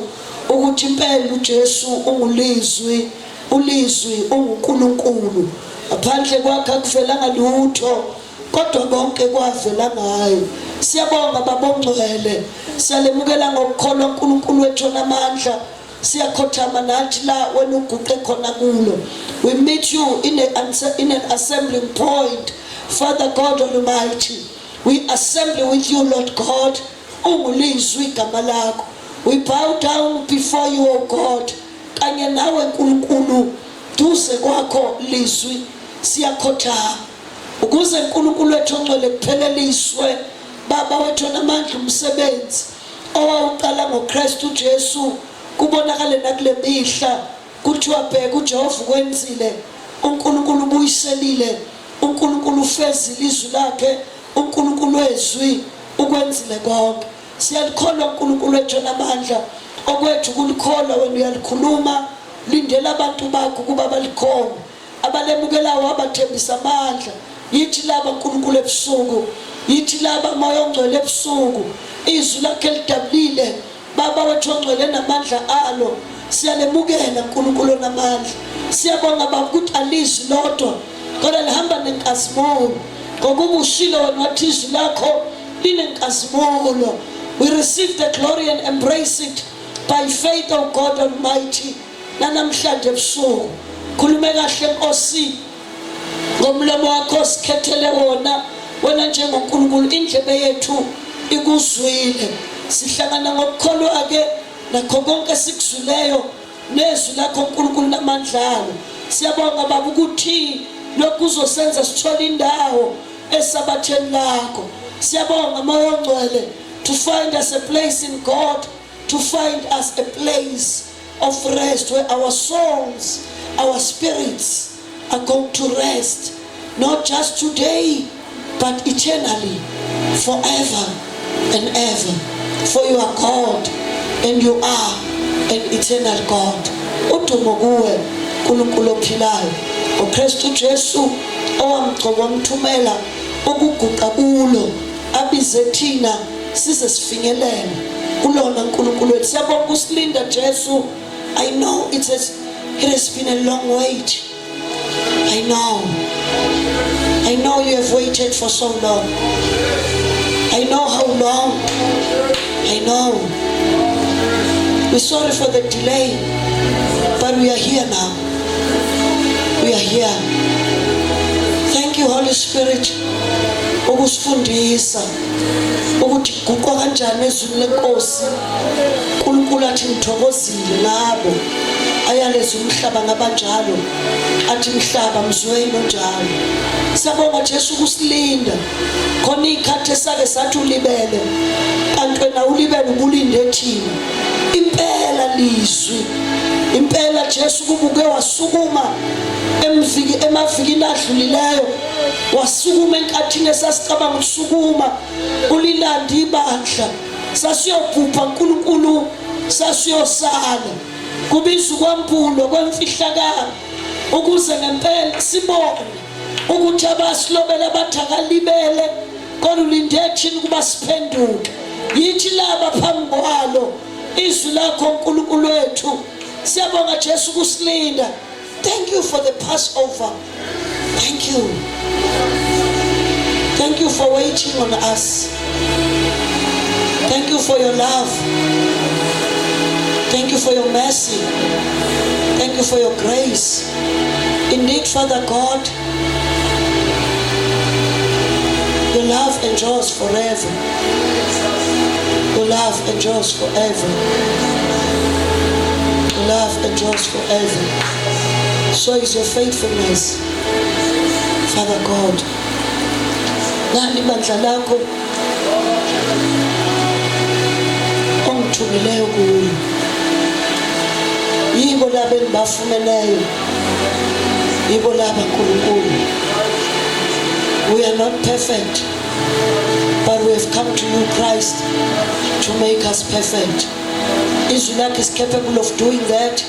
ukuthi impela uJesu ungulizwi ulizwi unguNkulunkulu ngaphandle kwakhe akuvelanga lutho kodwa konke kwavela ngaye siyabonga babongcwele siyalemukela ngokukholwa uNkulunkulu wethu onamandla siyakhothama nathi la wena uguqe khona kulo we meet you in, a, in an assembling point Father God Almighty we assemble with you Lord God ungulizwi igama lakho we bow down before you O God kanye nawe Nkulunkulu duze kwakho lizwi siyakhothama ukuze uNkulunkulu wethu ongcwele kupheleliswe baba wethu onamandla umsebenzi owawuqala ngoKristu Jesu kubonakale nakule mihla kuthiwa bheka uJehova ukwenzile uNkulunkulu ubuyiselile uNkulunkulu ufezile izwi lakhe uNkulunkulu wezwi ukwenzile konke Siyalikholwa uNkulunkulu wethu onamandla okwethu kulikholwa wena uyalikhuluma lindela abantu bakho ukuba balikholwe abalemukelayo wabathembisa amandla yithi laba uNkulunkulu ebusuku yithi laba moya ongcwele ebusuku izwi lakhe lidabulile baba wethu ongcwele namandla alo siyalemukela uNkulunkulu onamandla siyabonga baba ukuthi alizwi lodwa kodwa lihamba nenkazimulo ngokuba ushilo wena wathi izwi lakho linenkazimulo we receive the glory and embrace it by faith o God Almighty nanamhlanje ebusuku khulume kahle Nkosi ngomlomo wakho sikhethele wona wena njengoNkulunkulu indlebe yethu ikuzwile sihlangana ngokukholwa ke nakho konke sikuzwileyo nezwi lakho uNkulunkulu namandla alo siyabonga baba ukuthi lokhu kuzosenza sithole indawo esabatheni lakho siyabonga moya ongcwele to find us a place in God to find us a place of rest where our souls our spirits are going to rest not just today but eternally forever and ever for you are God and you are an eternal God udumo kuwe uNkulunkulu ophilayo uKristu Jesu owamgcoba wamthumela ukuguqa kulo abize thina size sifinyelele kulona uNkulunkulu wethu siyabonga ukusilinda Jesu I know it has it has been a long wait I know. I know you have waited for so long. I know how long. I know. We're sorry for the delay, but we are here now. We are here. Thank you, Holy Spirit, ukusifundisa ukuthi guqwa kanjani ezwini lenkosi. uNkulunkulu athi ngithokozile ngabo. Ayaleza umhlaba ngabanjalo. Athi mhlaba mzweni onjalo. Siyabonga Jesu ukusilinda. Khona ikhathi esake sathi ulibele. Kanti wena ulibele ubulinde thina. Impela lizwi. Impela Jesu kubuke wasukuma emviki emavikini adlulileyo wasukuma enkathini esasicabanga ukusukuma ulilanda ibandla sasiyobhubha uNkulunkulu sasiyosala kubiza ukwambulwa kwemfihlakalo ukuze ngempela sibone ukuthi abasilobela bathi akalibele kodwa ulinde thina ukuba siphenduke yithi laba phambi kwalo izwi lakho uNkulunkulu wethu siyabonga Jesu kusilinda thank you for the passover thank you thank you for waiting on us thank you for your love thank you for your mercy thank you for your grace indeed father god Your love endures forever. Your love endures forever. Your love endures forever. So is your faithfulness, Father God. Nali bandla lakho ongithumileyo kulo. Yibo laba engibafumeneyo. Yibo laba Nkulunkulu. We are not perfect, but we have come to you, Christ, to make us perfect. Izwi lakho is capable of doing that.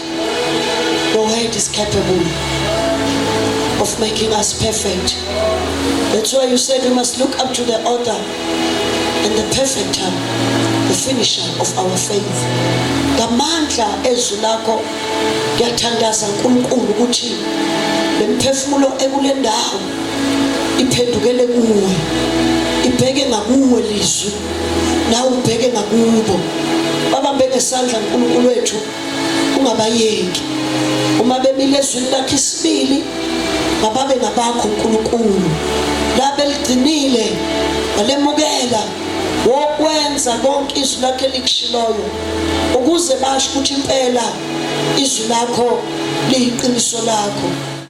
Your word is capable of making us perfect. That's why you said we must look up to the author and the perfecter, the finisher of our faith. Ngamandla ezwi lakho ngiyathandaza uNkulunkulu ukuthi lemphefumulo ekule ndawo iphendukele kuwe, ibheke ngakuwe lizwi, nawe ubheke ngakubo. Babambe ngesandla uNkulunkulu wethu, ungabayeki. Uma bemile ezwini lakho isibili, mababe ngabakho uNkulunkulu. Labeligcinile balemukela wokwenza konke izwi lakhe elikushiloyo, ukuze basho ukuthi impela izwi lakho liyiqiniso lakho.